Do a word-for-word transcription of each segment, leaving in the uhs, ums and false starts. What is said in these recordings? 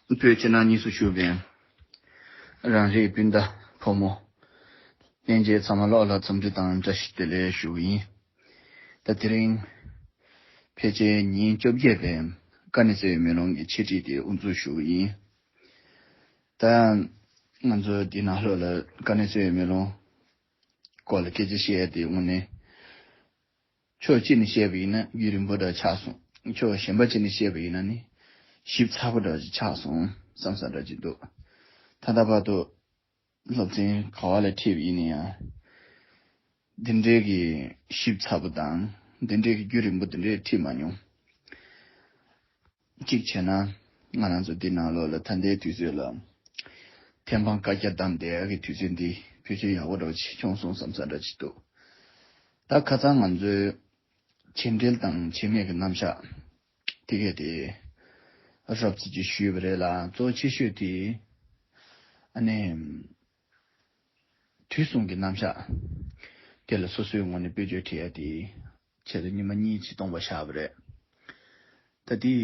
བོད་ཕྱི་ནང་གཉིས་སུ་བཞུགས་པའི་རང་རིགས་སྤུན་ཟླ་ཕོ་མོ་ལྷན་རྒྱས་ཚང་མ་ལོག་ལ་འཚམས་འདྲི་དང་བཀྲ་ཤིས་བདེ་ལེགས་ཞུ་གི་ཡིན། ད་དེ་རིང་ཕལ་ཆེར་ཉིན་བཅོ་བརྒྱད་པའི་དཀའ་གནད་གསལ་བའི་མེ་ལོང་གི་འཆད་ཁྲིད་དེ་དབུ་འཛུགས་ཞུ་གི་ཡིན། ད་ང་ཚོ་འདི་ནང་ལོགས་ལ་དཀའ་གནད་གསལ་བའི་མེ་ལོང་སྐོར་ལ་སྐད་ཆ་བཤད་ཡ་དེ་དངོས་གནས། ཕྱོགས་གཅིག་ནས་བཤད་པ་ཡིན་ན་རྒྱུན་རིང་པོ་འདྲ་ཆགས་སོང་། ཕྱོགས་གཞན་པ་གཅིག་ནས་བཤད་པ་ཡིན་ན་ནི་ཞིབ་ཚགས་པོ་འདྲ་ཅིག་ཆགས་སོང་བསམ་ས་འདྲ་ཅིག་འདུག། ད་ལྟ་བར་དུ་སློབ་ཚན་ག་བ་ལ་ཁྲིད་པ་ཡིན་ན་ཡང་འདི་འདྲའི་གི་ཞིབ་ཚགས་པོ་དང་འདི་འདྲའི་གི་རྒྱུན་རིང་པོ་འདི་འདྲའི་ཁྲིད་མ་མྱོང་། གཅིག་བྱས་ན་ང་རང་ཚོ་འདི་ནང་ལོགས་ལ་ད་ལྟའི་དུས་ཚོད་ལ་ཐེམ་སྤང་བཀའ་རྒྱ་བསྡམས་བསྡད་ཡ་གི་དུས་ཚོད་འདི་ཕལ་ཆེར་ཡག་པོ་འདྲ་ཅིག་བྱུང་སོང་བསམ་ས་འདྲ་ཅིག་འདུག། ད་ཁ་སང་ང་ཚོའི་བྱེད་འབྲེལ་དང་བྱེད་མེད་ཀྱི་རྣམ་གཞག་དེ་གས་དེ་རོབ་ཙམ་ཅིག་ཞུས་པ་རེད་ལ། གཙོ་ཆེ་ཤོས་དེ་ཨ་ནི་དུས་གསུམ་གྱི་རྣམ་གཞག་དེ་ལ་སོ་སོའི་ངོས་ནས་དཔེ་བརྗོད་བྲིས་ཡ་དེ་ཆེད་དུ་ཉི་མ་གཉིས་ཅིག་སྟོང་པ་བཞག་པ་རེད། ད་དེ་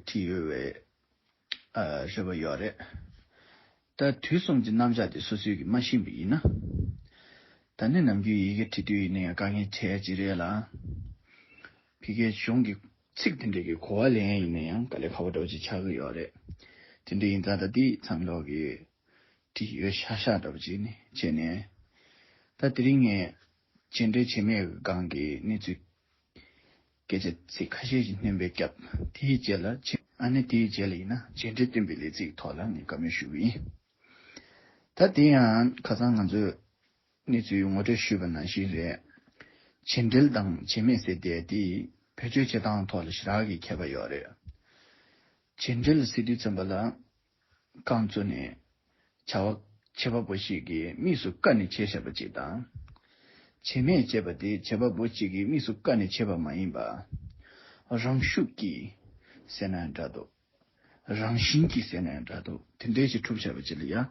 བྲིས་ཡོད་པའི་ཨ་རེ་བ་ཡོད་རེད། ད་དུས་གསུམ་གྱི་རྣམ་གཞག་དེ་སོ་སོས་ཀྱིས་མ་ཤེས་པ་ཡིན་ན། ད་ནི་ནམ་རྒྱུན་ཡི་གེ་འབྲི་དུས་ཡིན་ན་ཡང་དཀའ་ངལ་འཕྲད་ཀྱི་རེད་ལ། ཕ་གིའི་གཞུང་གི་ཚིག་དེ་འདྲ་གི་གོ་བ་ལེན་ཡིན་ན་ཡང་དཀའ་ལས་ཁག་པོ་འདྲ་བོ་ཅིག་ཆགས་ཀྱི་ཡོད་རེད། དེ་འདྲ་ཡིན་ཙང་ད་འདི་ཚང་ལོག་གི་བྲིས་ཡོད་ཤག་ཤག་འདྲ་བོ་ཅིག་ནི་བྱས་ནས། ད་དེ་རིང་ངས་བྱེད་འབྲེལ་བྱེད་མེད་སྒང་གི་གནས་ཚུལ་སྐད་ཆ་ཚིག་ཁ་ཤས་ཤིག་སྣོན་པའི་སྐབས་དེའི་རྗེས་ལ་བྱེད་ཨ་ནི་དེའི་རྗེས་ལ་ཡིན་ན་བྱེད་འབྲེལ་སྟོན་པའི་ལས་ཚིག་ཐོག་ལ་ངས་བཀའ་མོལ་ཞུ་གི་ཡིན། ད་དེ་ཡང་ཁ་སང་ང་ཚོས་གནས་ཚུལ་ངོ་སྤྲོད་ཞུས་པ་ནང་བཞིན་རེད། བྱེད་འབྲེལ་དང་བྱེད་མེད་ཟེར་དེ་དེ་བེད་སྤྱོད་བྱེད་སྟངས་ཐོག་ལ་ཞེ་དྲག་གི་ཁྱད་པར་ཡོད་རེད། བྱེད་འབྲེལ་ཟེར་དུས་ཙམ་པ་ལ། རྐང་བཙུགས་ནས་བྱ་བ་བྱེད་པ་པོ་ཞིག་གིས་དམིགས་སུ་བཀར་ནས་བྱས་བཞག་པ་ཅིག་དང་། བྱེད་མེད་ཅེས་པ་དེ་བྱེད་པ་པོ་གཅིག་གིས་དམིགས་སུ་བཀར་ནས་བྱས་པ་མ་ཡིན་པ། རང་ཤུགས་ཀྱིས་ཟེར་ན་ཡང་འདྲ་འདུག། རང་བཞིན་གྱིས་ཟེར་ན་ཡང་འདྲ་འདུག། དེ་འདྲའི་ཞིག་གྲུབ་བཞག་པ་ཅིག་ལ་ཡང་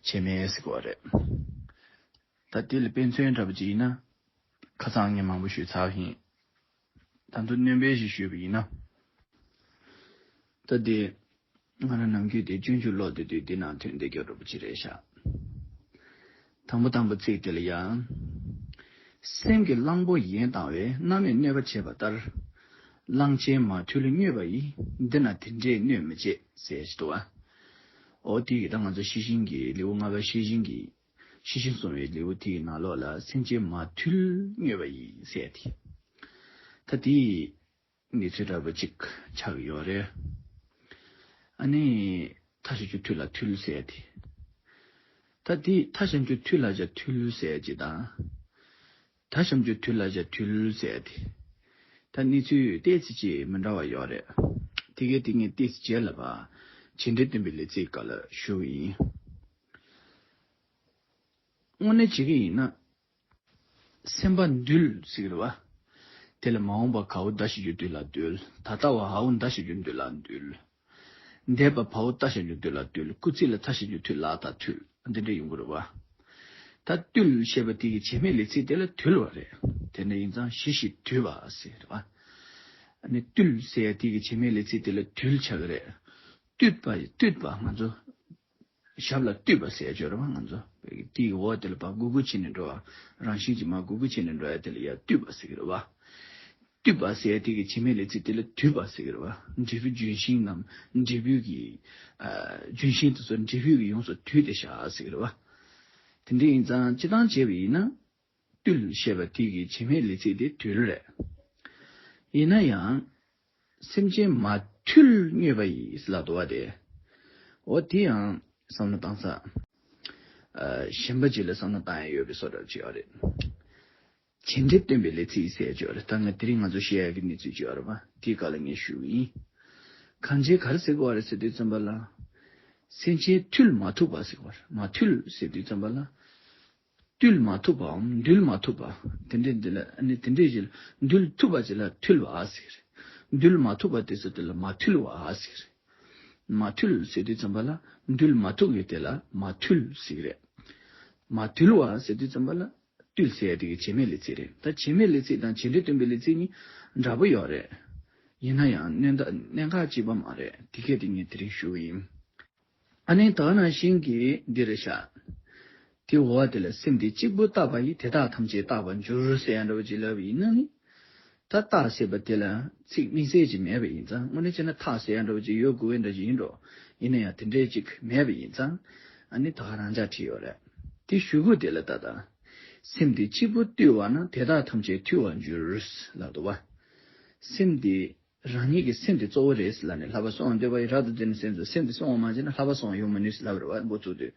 བྱེད་མེད་ཟེར་གྱི་ཡོད་རེད། ད་དེ་ལ་དཔེ་མཚོན་འདྲ་པོ་ཅིག་ཡིན་ན། ཁ་སང་ངས་མང་པོ་ཞུས་ཚར་ཡིན། ད་དུང་སྣོན་པ་ཞིག་ཞུས་པ་ཡིན་ན། ད་དེ་ང་རང་ནམ་རྒྱུན་དེ་སྤྱོད་འཇུག་ཀློག་བསྡད་དུས་འདི་ནང་ཐོན་བསྡད་ཀྱི་འདྲ་པོ་ཅིག་རེད་ཤག། དང་པོ་དང་པོ་ཚིག་དེ་ལ་ཡང་། སེམས་ཀྱི་གླང་པོ་ཡན་བཏང་བས་སྣང་མེད་གནོད་པ་བྱེད་པ་ལྟར། གླང་ཆེན་མ་ཐུལ་གནོད་པ་ཡིས། འདི་ན་དེ་འདྲས་གནོད་མི་བྱེད་ཟེར་ཞིག་འདུག་བ། འོ་དེ་ཡིས་ད་ང་ཚོ་ཤེས་བཞིན་གྱི་ལེའུ་ལྔ་པ་ཤེས་བཞིན་གྱི། ཤེས་བཞིན་སྲུང་བའི་ལེའུ་དེའི་ནང་ལོགས་ལ་སེམས་ཅན་མ་ཐུལ་གནོད་པ་ཡིས་ཟེར་ཏེ། ད་དེ་གནས་ཚུལ་འདྲ་པོ་གཅིག་ཆགས་ཀྱི་ཡོད་རེད། ཨ་ནི་ཐ་ཤལ་རྒྱུ་ཐུལ་ལ་ཐུལ་ཟེར་ཏེ། ད་དེ་ཐ་ཤལ་རྒྱུ་ཐུལ་ལ་བྱ་ཐུལ་ཟེར་ཅིག་དང་། ད་ཤམ་རྒྱུ་དུས་ལ་བྱ་དུལ་ཟེར་ཏེ། ད་གནས་ཚུལ་ཏོག་ཙམ་ཅིག་མི་འདྲ་བ་ཡོད་རེད། དེ་གའི་དེ་ངས་ཏོག་ཙམ་རྗེས་ལ་བ། བྱེད་འབྲེལ་སྟོན་པའི་ལས་ཚིག་སྐོར་ལ་ཞུ་གི་ཡིན། དངོས་གནས་བྱེད་ཀྱི་ཡིན་ན། སེམས་པ་འདུལ་ཟེར་གྱི་རེད་བ། དེ་ལ་མ་འོངས་པ་ག་འོ་ད་ཞིག་རྒྱུ་དུས་ལ་འདུལ། ད་ལྟ་བ་འ་འོ་ད་ཞིག་རྒྱུ་དུས་ལ་འདུལ། འདས་པ་བ་འོ་ད་ཞིག་རྒྱུ་དུས་ལ་འདུལ། སྐུལ་ཚིག་ལ་ད་ཞིག་རྒྱུ་དུས་ལ་ད་ཐུལ། འདི་འདྲ་ཡོང་གི་རེད་བ། ད་བཏུལ་ཞེས་པ་དེ་གི་བྱེད་མེད་ལས་ཚིག་དེ་ལ་དུལ་བ་རེད། དེ་འདྲ་ཡིན་ཙང་ཞི་ཞིང་དུལ་བ་ཟེར་བ། ཨ་ནི་བཏུལ་ཟེར་ཡ་དེ་གི་བྱེད་མེད་ལས་ཚིག་དེ་ལ་དུལ་ཆགས་ཀྱི་རེད། བཏུད་པ་བཏུད་པ་ང་ཚོ་ཞབས་ལ་བཏུད་པ་ཟེར་ཡ་ཅིག་ཡོད་རེད་བ། ང་ཚོ་དེ་གི་འོག་དེ་ལ་ཕར་སྒུར་སྒུར་བྱས་ནས་འགྲོ་བ། རང་བཞིན་གྱིས་མར་སྒུར་སྒུར་བྱས་ནས་འགྲོ་ཡ་དེ་ལ་ཡ་བཏུད་པ་ཟེར་གྱི་རེད་བ། བཏུད་པ་ཟེར་ཡ་དེ་གི་བྱེད་མེད་ལས་ཚིག་དེ་ལ་དུད་པ་ཟེར་གྱི་རེད་བ། འབྲས་བུ་ལྗོན་ཤིང་ནམ་འབྲས་བུ་གི། ཨ། ལྗོན་ཤིང་དེ་ཚོ་འབྲས་བུ་གི་ཡོངས་སུ་དུད་དེ་བཞག་ཟེར་གྱི་རེད་བ། དེ་འདྲ་ཡིན་ཙང་སྤྱིར་བཏང་བྱས་པ་ཡིན་ན། བཏུལ་ཞེས་པ་དེ་གི་བྱེད་མེད་ལས་ཚིག་དེ་དུལ་རེད། ཡིན་ན་ཡང་། སེམས་ཅན་མ་ཐུལ་གནོད་པ་ཡིས་ལབ་འདུག་བ་དེ། འོ་དེ་ཡང་བསམ་བློ་བཏང་ས། ཨ། གཞན་པ་ཅིག་ལ་བསམ་བློ་བཏང་ཡ་ཡོད་པའི་བཟོ་འདྲ་ཅིག་ཡོད་རེད། བྱེད་འབྲེལ་སྟོན་པའི་ལས་ཚིག་ཟེར་ཅིག་ཡོད་རེད། ད་ང་དེ་རིང་ང་ཚོ་བཤད་ཡ་གི་གནས་ཚུལ་ཅིག་ཡོད་རེད་པ། དེའི་སྐོར་ལ་ངས་ཞུ་གི་ཡིན། གང་བྱས་ག་རེ་ཟེར་དགོས་རེད་ཟེར་དུས་ཙམ་པ་ལ། སེམས་ཅན་ཐུལ་མ་ཐུབ་པ་ཟེར་དགོས་རེད། མ་ཐུལ་ཟེར་དུས་ཙམ་པ་ལ། བཏུལ་མ་ཐུབ་པའམ་འདུལ་མ་ཐུབ་པ། དེ་འདྲས་འདི་ལ་ཨ་ནི་དེ་འདྲས་ཞིག་ལ་འདུལ་ཐུབ་པ་ཅིག་ལ་ཐུལ་བ་ཟེར། འདུལ་མ་ཐུབ་པ་དེ་ཚོ་དེ་ལ་མ་ཐུལ་བ་ཟེར། མ་ཐུལ་ཟེར་དུས་ཙམ་པ་ལ་འདུལ་མ་ཐུབ་ཡོད་དེ་ལ་མ་ཐུལ་ཟེར་གི་རེད། མ་ཐུལ་བ་ཟེར་དུས་ཙམ་པ་ལ་བཏུལ་ཟེར་ཡ་དེ་གི་བྱེད་མེད་ལས་ཚིག་རེད། ད་བྱེད་མེད་ལས་ཚིག་དང་བྱེད་འབྲེལ་སྟོན་པའི་ལས་ཚིག་གཉིས་འདྲ་པོ་ཡོད་རེད། ཡིན་ན་ཡང་གནད་འགག་གནད་འགག་གཅིག་པ་མ་རེད། དེ་གས་དེ་ངས་དེ་རིང་ཞུ་གི་ཡིན། ཨ་ནི་ད་ག་ནང་བཞིན་གྱི་འདི་རེད་ཤག་དེ་འོ་དེ་ལ་སེམས་དེ་གཅིག་པུ་བརྟགས་པ་ཡིས་དེ་དག་ཐམས་ཅད་བརྟགས་པར་འགྱུར་ཟེར་ཡ་འདྲ་བོ་ཅིག་ལབ་པ་ཡིན་ན་ནི། ད་བརྟགས་ཟེར་བ་དེ་ལ་ཚིག་དམིགས་བསལ་ཅིག་མེད་པ་ཡིན་ཙང་། དངོས་གནས་བྱས་ན་བརྟགས་ཟེར་ཡ་འདྲ་བོ་ཅིག་ཡོད་དགོས་པའི་འདྲ་ཅིག་ཡིན་འགྲོ། ཡིན་ན་ཡང་དེ་འདྲའི་ཅིག་མེད་པ་ཡིན་ཙང་། ཨ་ནི་ད་ག་རང་འཇགས་བྲིས་ཡོད་རེད། དེ་གཞུག་གུ་དེ་ལ་ད་ལྟ་སེམས་དེ་གཅིག་པུ་བཏུལ་བ་ན་དེ་དག་ཐམས་ཅད་ཐུལ་བར་འགྱུར་ལབ་འདུག་བ། སེམས་དེ་རང་ཉིད་ཀྱི་སེམས་དེ་གཙོ་བོ་རེད་ཟེར་ལབ་ནས་བསླབ་པ་སྲུང་བར་འདོད་པ་ཡིས་རབ་ཏུ་བརྟེན་ནས་སེམས་སུ། སེམས་དེ་སྲུང་བ་མ་བྱས་ན་བསླབ་པ་སྲུང་བ་ཡོང་མི་ནུས་ཟེར་ལབ་པ་རེད་བ། འགོ་བཙུགས་དུས།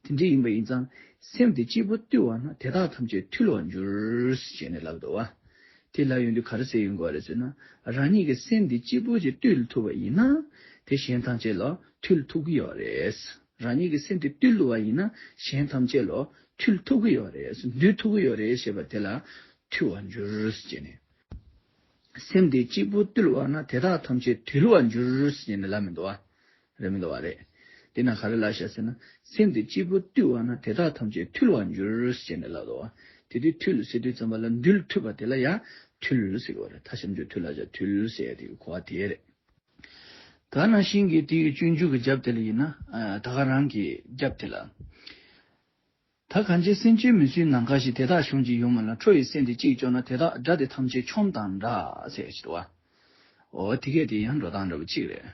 དེ་འདྲ་ཡིན་པ་ཡིན་ཙང་། སེམས་དེ་གཅིག་པུ་བཏུལ་བ་ན་དེ་དག་ཐམས་ཅད་ཐུལ་བར་འགྱུར་ཞེས་ནས་ལབ་འདུག་བ། དེ་ལབ་ཡོང་དུས་ག་རེ་ཟེར་ཡོང་དགོས་རེད་ཟེར་ན། རང་ཉིད་ཀྱི་སེམས་དེ་གཅིག་པུ་ཅིག་བཏུལ་ཐུབ་པ་ཡིན་ན། དེ་གཞན་ཐམས་ཅད་ལ་ཐུལ་ཐུབ་ཀྱི་ཡོད་རེད། རང་ཉིད་ཀྱི་སེམས་དེ་བཏུལ་བ་ཡིན་ན་གཞན་ཐམས་ཅད་ལ་ཐུལ་ཐུབ་ཀྱི་ཡོད་རེད། འདུལ་ཐུབ་ཀྱི་ཡོད་རེད་ཞེས་པ་དེ་ལ་ཐུལ་བར་འགྱུར་ཞེས་ནས། སེམས་དེ་གཅིག་པུ་བཏུལ་བ་ན་དེ་དག་ཐམས་ཅད་དུལ་བར་འགྱུར་ཞེས་ནས་ལབ་མི་འདུག་བ། རེད་མི་འདུག་བ་རེད། དེ་ན་ག་རེ་ལབ་ཤག་ཟེར་ན། སེམས་དེ་གཅིག་པུ་བཏུལ་བ་ན་དེ་དག་ཐམས་ཅད་ཐུལ་བར་འགྱུར་ཞེས་ནས་ལབ་འདུག་བ། དེ་དུས་ཐུལ་ཟེར་དུས་ཙམ་པ་ལ་འདུལ་ཐུབ་པ་དེ་ལ་ཡང་ཐུལ་ཟེར་གྱི་ཡོད་རེད། ད་ཞབས་ཀྱུ་ཐུ་ལ་ཡ་ཐུལ་ཟེར་ཡ་དེ་གི་གོ་བ་དེ་རེད། ད་ནང་བཞིན་གྱི་དེ་ཡི་སྤྱོད་འཇུག་གི་རྒྱབ་དེ་ལ་ཡིན་ན། ཨ། ད་ག་རང་གི་རྒྱབ་དེ་ལ། ད་གང་ཕྱིར་སེམས་ཅན་མི་སྲུན་ནམ་མཁའ་བཞིན། དེ་དག་གཞོམ་གྱིས་ཡོང་མིན་ལ། ཁྲོ་བའི་སེམས་དེ་གཅིག་བཅོམ་ན། དེ་དག་དགྲ་དེ་ཐམས་ཅད་ཆོམས་དང་འདྲ་ཟེར་ཞིག་འདུག་བ། འོ་དེ་གས་དེ་ཡང་འགྲོ་སྟངས་འདྲ་པོ་གཅིག་རེད།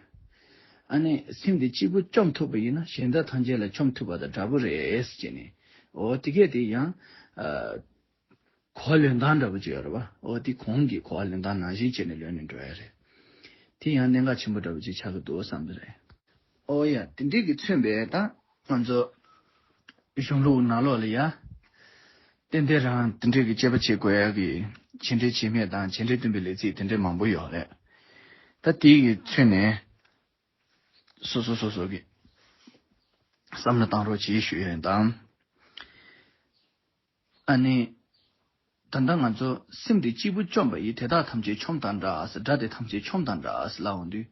ཨ་ནི་སེམས་དེ་གཅིག་པུ་བཅོམ་ཐུབ་པ་ཡིན་ན་གཞན་དག་ཐམས་ཅད་ལ་ཆོམས་ཐུབ་པ་དང་འདྲ་པོ་རེད་ཟེར་ནས། འོ་དེ་གས་དེ་ཡང་། ཨ། གོ་བ་ལེན་སྟངས་འདྲ་པོ་ཅིག་ཡོད་རེད་བ། འོ་དེ་གོང་གི་གོ་བ་ལེན་སྟངས་ནང་བཞིན་བྱས་ནས་ལོན་ནས་འགྲོ་ཡ་རེད། དེ་ཡང་གནད་འགག་ཆེན་པོ་འདྲ་པོ་ཅིག་ཆགས་ཀྱི་འདུག་བསམ་གྱི་རེད། ཨོ་ཡ། དེ་འདྲས་ཀྱིས་མཚོན་པའི་ད་ང་ཚོ་གཞུང་ལུགས་ནང་ལོགས་ལ་ཡ། ཏན་ཏན་རང་དེ་འདྲས་ཀྱི་དཔྱད་པ་བྱེད་དགོས་ཡ་གི་བྱེད་འབྲེལ་བྱེད་མེད་དང་བྱེད་འབྲེལ་སྟོན་པའི་ལས་ཚིག་དེ་འདྲས་མང་པོ་ཡོད་རེད། ད་དེ་གིས་མཚོན་ནས་སོ་སོ་སོ་སོ་གི་བསམ་བློ་བཏང་རོགས་གྱིས་ཞུ་ཡ་ཡིན་དང་། ཨ་ནི། ད་ལྟ་ང་ཚོ་སེམས་དེ་གཅིག་པུ་བཅོམ་པ་ཡིས་དེ་དག་ཐམས་ཅད་ཆོམས་དང་འདྲ་ཟེར། དགྲ་དེ་ཐམས་ཅད་ཆོམས་དང་འདྲ་ཟེར་ལབ་འོང་དུས།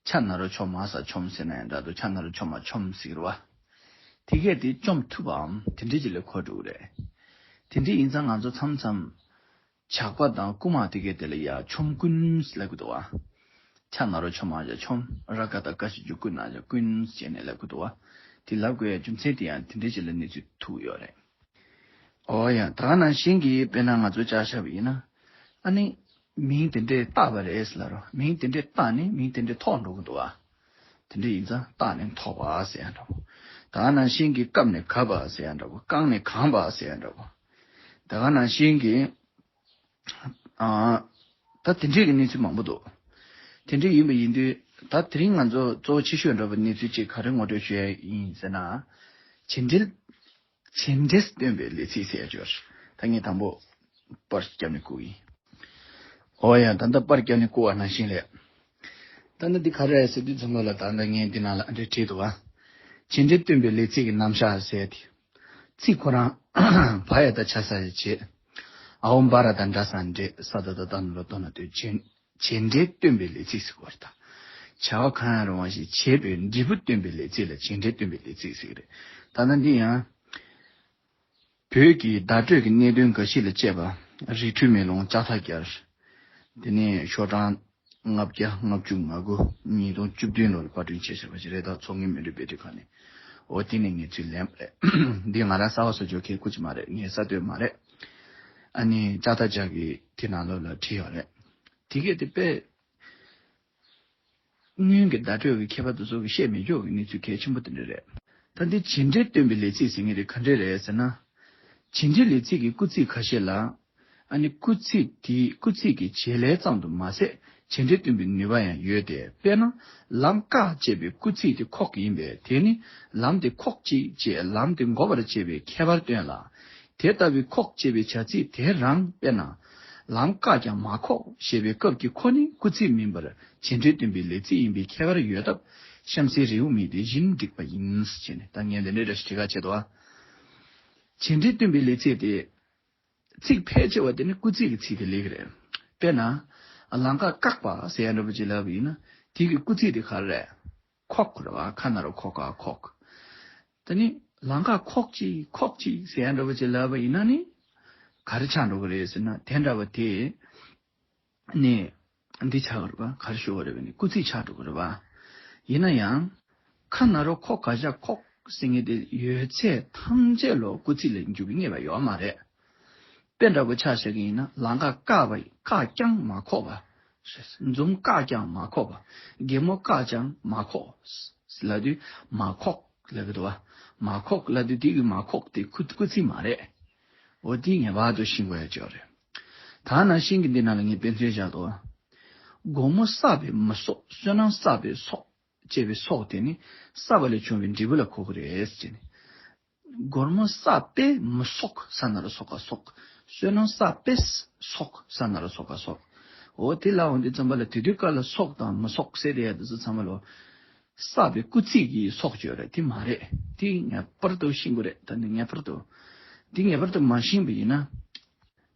ཆ་ན་རོ་ཆོ་མ་ས་ཆོམ་ཟེར་ན་ཡང་འདྲ་འདུག་ཆ་ན་རོ་ཆོ་མ་ཆོམ་ཟེར་གི་རེད་བ། དེ་གས་དེ་བཅོམ་ཐུབ་པའམ་དེ་འདྲས་ཅིག་ལ་གོ་འགྲོ་གི་རེད། དེ་འདྲས་ཡིན་ཙང་ང་ཚོ་མཚམས་མཚམས་ཇག་པ་དང་རྐུན་མ་དེ་གས་དེ་ལ་ཡ་ཆོམ་རྐུན་ཟེར་ལབ་གི་འདུག་བ། ཆ་ན་རོ་ཆོ་མ་ཡ་ཆོམ། ར་ཀ་ད་ཀ་ཞབས་ཀྱུ་རྐུ་ན་ཡ་རྐུན་ཟེར་ནས་ལབ་གི་འདུག་བ། དེ་ལབ་དགོས་ཡ་རྒྱུ་མཚན་དེ་ཡང་དེ་འདྲས་ཅིག་ལ་གནས་ཚུལ་ཐུག་ཡོད་རེད། ཨོ་ཡ། ད་ག་ནང་བཞིན་གྱི་དཔེར་ན་ང་ཚོ་ཅིག་བཞག་པ་ཡིན་ན། ཨ་ནི། མིང་དེ་འདྲས་བཏགས་པ་རེད་ཟེར་ལབ་རོགས། མིང་དེ་འདྲས་བཏགས་ནས་མིང་དེ་འདྲས་ཐོགས་འགྲོ་གི་འདུག་བ། དེ་འདྲས་ཡིན་ཙང་བཏགས་ནས་ཐོགས་པ་ཟེར་ཡ་འདྲ་པོ། ད་ག་ནང་བཞིན་གྱི་བཀབ་ནས་གབ་པ་ཟེར་ཡ་འདྲ་པོ། བཀང་ནས་གང་པ་ཟེར་ཡ་འདྲ་པོ། ད་ག་ནང་བཞིན་གྱི། ཨ། ད་དེ་འདྲས་ཀྱི་གནས་ཚུལ་མང་པོ་འདུག་དེ་འདྲས་ཡིན་པ་ཡིན་དུས། ད་དེ་རིང་ང་ཚོ་གཙོ་བོ་ཆེ་ཤོས་འདྲ་པོ་གནས་ཚུལ་གཅིག་ག་རེ་ངོ་སྤྲོད་ཞུ་ཡ་ཡིན་ཟེར་ན། བྱེད་འབྲེལ། བྱེད་འབྲེལ་སྟོན་པའི་ལས་ཚིག་ཟེར་ཡ་ཅིག་ཡོད་རེད། ད་ངས་དང་པོ་པར་བརྒྱབ་ནས་བསྐུར་གི་ཡིན། འོ་ཡ། ད་ལྟ་པར་བརྒྱབ་ནས་བསྐུར་བ་ནང་བཞིན་རེད། ད་ལྟ་འདི་ག་རེ་རེད་ཟེར་དུས་ཙམ་པ་ལ། ད་ལྟ་ངས་འདི་ནང་ལ་ཨ་འདྲས་བྲིས་འདུག་བ། བྱེད་འབྲེལ་སྟོན་པའི་ལས་ཚིག་གི་རྣམ་གཞག་ཟེར་ཏེ། ཚིག་ཁོ་རང་བ་ཡ་བཏགས་བྱ་ས་ཡ་བྱེད། འ་འོག་འབའ་ར་བཏགས་འབྲ་ས་འབྲེད། ས་ད་བཏགས་སྟ་ན་རོ་སྟོ་ན་སྟོན། བྱེད། བྱེད་འབྲེལ་སྟོན་པའི་ལས་ཚིག་ཟེར་བ་རེད་ད། བྱ་བ་གང་ཡང་རུང་བ་ཞིག་བྱེད་པའི་འབྲས་བུ་སྟོན་པའི་ལས་ཚིག་ལ་བྱེད་འབྲེལ་སྟོན་པའི་ལས་ཚིག་ཟེར་གྱི་རེད། ད་ལྟ་འདི་ཡང་། བོད་ཀྱི་བརྡ་སྤྲོད་ཀྱི་གནད་དོན་འགའ་ཞིག་ལ་དཔྱད་པ། རི་ཁྲོད་མེ་ལོང་ལྕགས་ཐག་བརྒྱར། དེ་ནས་ཤོག་གྲངས་ལྔ་བརྒྱ་ལྔ་བཅུ་ང་དགུ། ཉིས་སྟོང་བཅུ་བདུན་ལོར་པར་སྐྲུན་བྱས་བཞག་པ་ཞིག་རེད། ད་ཚོགས་ངེས་མེ་འབྲེལ་དཔེ་ཁྲིད་ཁང་ནས། འོ་དེ་ནས་ངས་ཚུར་ལེན་པ་རེད། འདི་ང་རང་གསར་པ་བཟོ་ཆོག་མཁན་སྐུ་མཁྱེན་མ་རེད། ངའི་གསར་གཏོད་མ་རེད། ཨ་ནི་ལྕགས་ཐག་བརྒྱར་གྱི་དེ་ནང་ལོགས་ལ་བྲིས་ཡོད་རེད། དེ་གས་དེ་དཔེ། སྔོན་གྱི་བརྡ་སྤྲོད་ཀྱི་མཁས་པ་དེ་ཚོ་གིས་བཤད་མི་ཆོག་གི་གནས་ཚུལ་གལ་ཆེན་པོ་དེ་འདྲ་རེད། ད་འདི་བྱེད་འབྲེལ་སྟོན་པའི་ལས་ཚིག་ཟེར་མཁན་དེ་ག་འདྲས་རེད་ཟེར་ན། བྱེད་འབྲེལ་ལས་ཚིག་གི་སྐུལ་ཚིག་ཁ་ཤས་ལ། ཨ་ནི་སྐུལ་ཚིག་དེའི་སྐུལ་ཚིག་གི་བྱེད་ལས་ཙམ་དུ་མ་ཟད། བྱེད་འབྲེལ་སྟོན་པའི་ནུས་པ་ཡང་ཡོད་དེ། དཔེར་ན། ལམ་བཀག་ཅེས་པའི་སྐུལ་ཚིག་དེ་ཁོག་ཡིན་པས། དེ་ནི་ལམ་དེ་ཁོག་ཅིག་ཅེས་ལམ་དེ་འགོག་པར་བྱེད་པའི་ཁྱད་པར་སྟོན་ལ། དེ་ལྟ་བུའི་ཁོག་ཅེས་པའི་བྱ་ཚིག་དེ་རང་དཔེར་ན། ལམ་བཀག་ཀྱང་མ་ཁོག་ཞེས་པའི་སྐབས་ཀྱི་ཁོ་ནི་སྐུལ་ཚིག་མིན་པར་བྱེད་འབྲེལ་སྟོན་པའི་ལས་ཚིག་ཡིན་པའི་ཁྱད་པར་ཡོད་སྟབས། གཤམ་གསལ་རེའུ་མིག་དེ་བཞིན་བསྒྲིགས་པ་ཡིན། ཞེས་ནས་ད་ངས་འདི་འདྲའི་འདྲ་ཞིག་བྲིས་ཁ་བྱེད་དོ། བྱེད་འབྲེལ་སྟོན་པའི་ལས་ཚིག་དེ། ཚིག་ཕལ་ཆེ་བ་དེ་ནི་སྐུལ་ཚིག་གི་ཚིག་དེ་ལས་ཀྱི་རེད། དཔེར་ན། ལམ་ཁ་བཀག་པ་ཟེར་ཡ་འདྲ་པོ་ཅིག་ལབ་པ་ཡིན་ན། དེ་གི་སྐུལ་ཚིག་དེ་ག་རེ་རེད། ཁོག་རེད་བ། ཁ་ན་རོ་ཁོ་ག་ཁོག་ད་ནི་ལམ་ཁ་ཁོག་ཅིག་ཁོག་ཅིག་ཟེར་ཡ་འདྲ་པོ་ཅིག་ལབ་པ་ཡིན་ན་ནི། ག་རེ་ཆགས་འགྲོ་གི་རེད་ཟེར་ན། དེ་འདྲ་བ་དེ་ནི་འདི་ཆགས་ཀྱི་རེད་བ། ག་རེ་ཞུ་བ་རེད་བ། ནི་སྐུལ་ཚིག་ཆགས་འགྲོ་གི་རེད་བ། ཡིན་ན་ཡང་། ཁ་ན་རོ་ཁོ་ག་ཤ་ཁོག་ཟེར་མཁན་དེ་ཡོད་ཚད་ཐམས་ཅད་ལོ་སྐུལ་ཚིག་ལ་འཇུག་པའི་ངེས་པ་ཡོད་མ་རེད། དཔེ་འདྲ་པོ་ཆ་བཞག་གི་ཡིན་ན། ལང་ཀ་བཀག་པ་ཡིན། བཀག་ཀྱང་མ་ཁོག་པ། འཛུམ་བཀག་ཀྱང་མ་ཁོག་པ། གད་མོ་བཀག་ཀྱང་མ་ཁོག་ལབ་དུས་མ་ཁོག་ལབ་ཀྱི་འདུག་བ། མ་ཁོག་ལབ་དུས་དེ་གི་མ་ཁོག་དེ་སྐུལ་སྐུལ་ཚིག་མ་རེད། འོ་དེ་ངེས་པར་དུ་ཤེས་དགོས་ཡ་ཅིག་རེད། ད་ནང་བཞིན་གྱི་འདི་ནང་ལ་ངས་དཔེ་མཚོན་བཞག་འདུག་བ། སྒོར་མོ་བསགས་པས་མི་གསོག། བསོད་ནམས་བསགས་པས་གསོག་ཅེས་པའི་གསོག་དེ་ནི་བསགས་པ་ལས་བྱུང་བའི་འབྲས་བུ་ལ་གོ་གི་རེད་ཟེར་ནས། སྒོར་མོ་བསགས་པས་མི་གསོག། ས་ན་རོ་སོ་ག་གསོག། བསོད་ནམས་བསགས་པས་གསོག། ས་ན་རོ་སོ་ག་གསོག། འོ་དེ་ལ་འོང་དུས་ཙམ་པ་ལ་དེ་དུས་སྐབས་ལ་གསོག་དང་མི་གསོག་ཟེར་དེ་ཡ་དེ་ཚོ་ཚང་མ་ལོ། བསགས་པའི་སྐུལ་ཚིག་གི་གསོག་བརྗོད་རེད། དེ་མ་རེད། དེ་ངེས་པར་དུ་ཤེས་དགོས་རེད། ད་ནི་ངེས་པར་དུ། དེ་ངེས་པར་དུ་མ་ཤེས་པ་ཡིན་ན།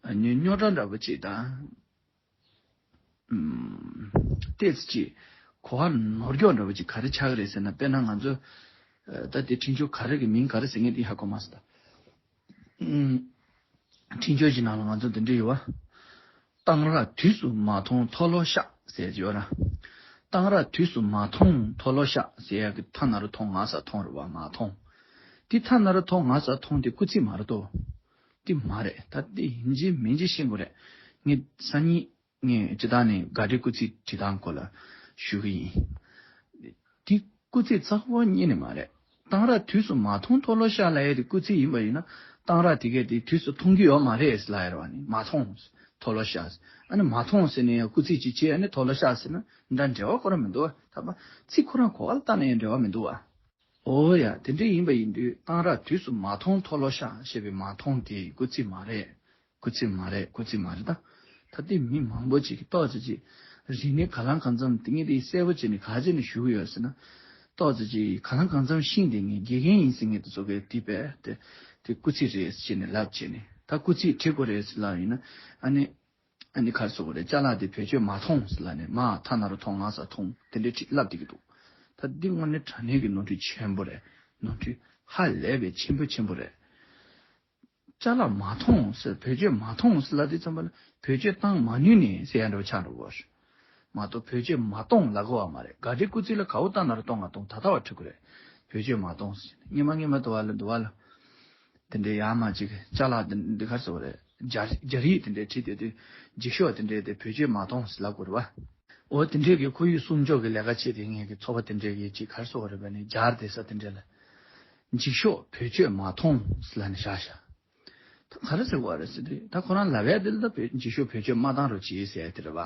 ཨ་ནི་རྙོག་དྲ་འདྲ་པོ་ཅིག་དང་། ཨུམ། ཏོག་ཙམ་ཅིག་གོ་བ་ནོར་འཁྱོག་འདྲ་པོ་ཅིག་ག་རེ་ཆགས་ཀྱི་རེད་ཟེར་ན། དཔེར་ན་ང་ཚོ་ཨ་ད་དེ་འཕྲིན་བཅོལ་ག་རེ་གི་མིང་ག་རེ་ཟེར་མཁན་དེ་ཧ་གོ་མ་སོང་ད། ཨུམ། འཕྲིན་བཅོལ་གྱི་ནང་ལ་ང་ཚོ་འདི་འདྲ་ཡོད་བ། གཏང་རག་དུས་སུ་མ་མཐོང་མཐོལ་ལོ་བཤགས་ཟེར་གྱི་ཡོད་ར། གཏང་རག་དུས་སུ་མ་མཐོང་མཐོལ་ལོ་བཤགས་ཟེར་ཡག་གི་ཐ་ན་རོ་མཐོང་ང་ས་མཐོང་རེད་བ། མ་མཐོང་། དེ་ཐ་ན་རོ་མཐོང་ང་ས་མཐོང་དེ་སྐུལ་ཚིག་མ་རེད་དོ། དེ་མ་རེད། ད་དེ་ཡིན་གཅིག་མིན་གཅིག་ཤེས་དགོས་རེད། ངས་སང་ཉིན་ངས་སྤྱིར་བཏང་ནས་དགག་སྒྲའི་སྐུལ་ཚིག་བྲིས་སྟངས་སྐོར་ལ་ཞུ་གི་ཡིན། དེ་སྐུལ་ཚིག་རྩ་བ་ཉིད་ནས་མ་རེད། གཏང་རག་དུས་སུ་མ་མཐོང་མཐོལ་ལོ་བཤགས་ལབ་ཡས་དེ་སྐུལ་ཚིག་ཡིན་པ་ཡིན་ན། གཏང་རག་དེ་གས་དེ་དུས་སུ་མཐོང་རྒྱུ་ཡོད་མ་རེད་ཟེར་ལབ་ཡ་རེད་བ། ནི་མ་མཐོང་མཐོལ་ལོ་བཤགས། ཨ་ནི་མ་མཐོང་ཟེར་ནས་ཡང་སྐུལ་ཚིག་ཅིག་བྱས། ཨ་ནི་མཐོལ་ལོ་བཤགས་ཟེར་ན་འདྲ་འབྲེལ་བ་ཁོ་རང་མི་འདུག་བ། ད་པ་ཚིག་ཁོ་རང་གོ་བ་ལ་བལྟས་ན་ཡང་འབྲེལ་བ་མི་འདུག་བ། འོ་ཡ། དེ་འདྲ་ཡིན་པ་ཡིན་དུས་གཏང་རག་དུས་སུ་མ་མཐོང་མཐོལ་ལོ་བཤགས་ཞེས་པའི་མ་མཐོང་དེ་སྐུལ་ཚིག་མ་རེད། སྐུལ་ཚིག་མ་རེད། སྐུལ་ཚིག་མ་རེད་ད། ད་ལྟའི་མི་མང་པོ་ཅིག་གིས་ཏོག་ཙམ་ཅིག་རིག་གནས་གང་ལ་གང་འཚམ་དེ་ངས་དེ་གསལ་པོ་བྱས་ནས་ག་རེ་བྱས་ནས་ཞུ་གི་ཡོད་ཟེར་ན། ཏོག་ཙམ་ཅིག་གང་ལ་གང་འཚམ་ཤེས་དེ་ངས་དགེ་རྒན་ཡིན་ཟེར་མཁན་དེ་ཚོ་གིས་དེ་བས་དེ་དེ་སྐུལ་ཚིག་རེད་ཟེར་ནས་ལབ་བྱས་ནས། ད་སྐུལ་ཚིག་བྲིས་དགོས་རེད་ཟེར་ལབ་ཡིན་ན། ཨ་ནི་ཨ་ནི་ག་རེ་ཟེར་དགོས་རེད། ཅ་ལག་དེ་བེད་སྤྱོད་མ་ཐོངས་ཟེར་ལབ་ནས། མ་ཐ་ན་རོ་ཐོ་ང་ས་ཐོང་། དེ་འདྲའི་བྲིས་ལབ་བསྡད་ཀྱི་འདུག་ད་འདི་དངོས་གནས་དྲང་གནས་ཀྱི་ནོར་འཁྲུལ་ཆེན་པོ་རེད། ནོར་འཁྲུལ་ཧ་ལས་པའི་ཆེན་པོ་ཆེན་པོ་རེད། ཅ་ལག་མ་ཐོངས་ཟེར། བེད་སྤྱོད་མ་ཐོངས་ཟེར་ལབ་དུས་ཙམ་པ་ལ་བེད་སྤྱོད་བཏང་མ་ནུས་ནས་ཟེར་ཡ་འདྲ་བོ་ཆགས་འགྲོ་གི་རེད། མ་གཏོགས་བེད་སྤྱོད་མ་གཏོང་ལབ་དགོས་པ་མ་རེད། དགག་སྒྲའི་སྐུལ་ཚིག་ལ་ག་འོ་ཏ་ན་རོ་ཏོ་ང་གཏོང་ད་ལྟ་བ་འབྲི་དགོས་རེད། བེད་སྤྱོད་མ་གཏོང་ཟེར། སྔོན་མ་སྔོན་མ་དུ་བ་ལ་དུ་བ་ལ། དེ་འདྲའི་ཡར་མར་ཅིག་ཅ་ལག་དེ་འདི་ག་རེ་ཟེར་དགོས་རེད། སྦྱར་སྦྱར་ཡིག་དེ་འདྲའི་བྲིས་བསྡད་དུས་འགྱིག་ཤོག་དེ་འདྲའི་དེ་བེད་སྤྱོད་མ་གཏོང་ཟེར་ལབ་དགོས་རེད་བ། འོ་དེ་འདྲའི་གི་ཁོར་ཡུག་སྲུང་སྐྱོབ་ཀྱི་ལས་ཀ་བྱེད་དེ་ངེད་ཀྱི་ཚོགས་པ་དེ་འདྲའི་གི་ཅིག་ག་རེ་ཟེར་དགོས་རེད་པ། ནི་སྦྱར་བསྡད་ས་དེ་འདྲའི་ལ། འགྱིག་ཤོག་བེད་སྤྱོད་མ་གཏོང་ཟེར་ལབ་ནས་བཞག་བཞག་ད་ག་རེ་ཟེར་དགོས་རེད་ཟེར་དུས། ད་ཁོ་རང་ལབ་ཡ་དེ་ལ་ད་བེད་འགྱིག་ཤོག་བེད་སྤྱོད་མ་བཏང་རོགས་གྱིས་ཟེར་ཡ་དེ་རེད་བ།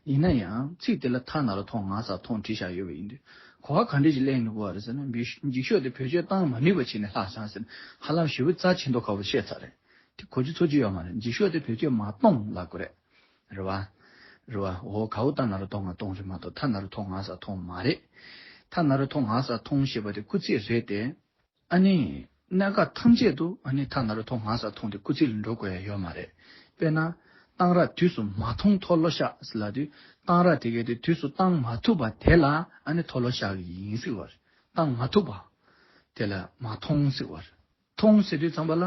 ཡིན་ན་ཡང་ཚིག་དེ་ལ་ཐ་ན་རོ་ཐོང་ང་ས་ཐོང་བྲིས་བཞག་ཡོད་པ་ཡིན་དུས། གོ་བ་ག་འདྲ་ཞིག་ལེན་དགོས་པ་རེད་ཟེར་ན། འགྱིག་ཤོག་དེ་བེད་སྤྱོད་བཏང་མ་ནུས་པ་བྱས་ནས་ལྷག་བྱུང་ཟེར་ན། ཧ་ལམ་ཞེ་པོ་རྩ་ཆེ་མདོག་ཁ་པོ་བཤད་ཚར་རེད། དེ་གོ་རྒྱུ་ཚོར་རྒྱུ་ཡོད་མ་རེད། འགྱིག་ཤོག་དེ་བེད་སྤྱོད་མ་གཏོང་ལབ་དགོས་རེད། རེད་བ། རེད་བ། འོ་ག་འོ་ཏ་ན་རོ་ཐོ་ང་གཏོང་རེད་མ་གཏོགས་ཐ་ན་རོ་ཐོ་ང་ས་ཐོང་མ་རེད། ཐ་ན་རོ་ཐོ་ང་ས་ཐོང་ཞེས་པ་དེ་སྐུལ་ཚིག་རེད་དེ། ཨ་ནི་གནད་འགག་ཐམས་ཅད་དུ་ཨ་ནི་ཐ་ན་རོ་ཐོ་ང་ས་ཐོང་དེ་སྐུལ་ཚིག་ལ་འགྲོ་དགོས་ཡ་ཡོད་མ་རེད། དཔེར་ན། གཏང་རག་དུས་སུ་མ་ཐོང་མཐོལ་ལོ་བཤགས་ཟེར་ལབ་དུས། གཏང་རག་དེ་གས་དེ་དུས་སུ་བཏང་མ་ཐུབ་པ་དེ་ལ་ཨ་ནི་མཐོལ་ལོ་བཤགས་ཀྱི་ཡིན་ཟེར་བ་རེད། བཏང་མ་ཐུབ་པ་དེ་ལ་མ་ཐོང་ཟེར་བ་རེད། ཐོང་ཟེར་དུས་ཙམ་པ་ལ་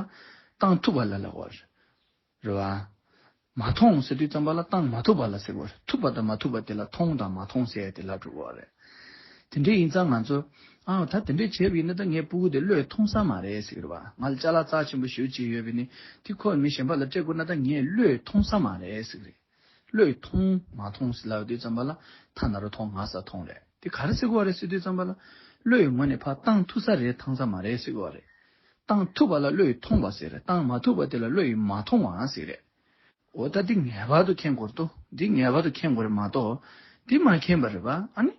བཏང་ཐུབ་པ་ལ་ལབ་པ་རེད། རེད་བ། མ་ཐོང་ཟེར་དུས་ཙམ་པ་ལ་བཏང་མ་ཐུབ་པ་ལ་ཟེར་བ་རེད། ཐུབ་པ་དང་མ་ཐུབ་པ་དེ་ལ་ཐོང་དང་མ་ཐོང་ཟེར་ཡ་དེ་ལབ་འགྲོ་གི་རེད། དེ་འདྲ་ཡིན་ཙང་ང་ཚོ། ཨ་ད་དེ་འདྲ་བྱས་པ་ཡིན་ན་ད་ངའི་སྤུ་གུ་དེ་བློས་ཐོང་ས་མ་རེད་ཟེར་གི་རེད་བ། ང་ལ་ཅ་ལག་རྩ་ཆེན་པོ་ཞེ་པོ་ཅིག་ཡོད་པ་ཡིན་ན། དེ་ཁོ་མི་གཞན་པ་ལ་སྤྲད་དགོས་ན་ད་ངས་བློས་ཐོང་ས་མ་རེད་ཟེར་གི་རེད། བློས་ཐོང་མ་ཐོང་ཟེར་ལབ་དུས་ཙམ་པ་ལ་ཐ་ན་རོ་ཐོ་ང་ས་ཐོང་རེད། དེ་ག་རེ་ཟེར་དགོས་རེད་ཟེར་དུས་ཙམ་པ་ལ། བློ་ཡི་ངོས་ནས་ཕར་བཏང་ཐུབ་ས་རེད་ཐང་ས་མ་རེད་ཟེར་དགོས་རེད། བཏང་ཐུབ་པ་ལ་བློ་ཡིས་ཐོང་བ་ཟེར་རེད། བཏང་མ་ཐུབ་པ་དེ་ལ་བློ་ཡིས་མ་ཐོང་བ་ཟེར་རེད། འོ་ད་འདི་ངེས་པར་དུ་མཁྱེན་དགོས་འདུག་འདི་ངེས་པར་དུ་མཁྱེན་དགོས་རེད་མ་གཏོགས། འདི་མ་མཁྱེན་པ་རེད་པ། ཨ་ནི།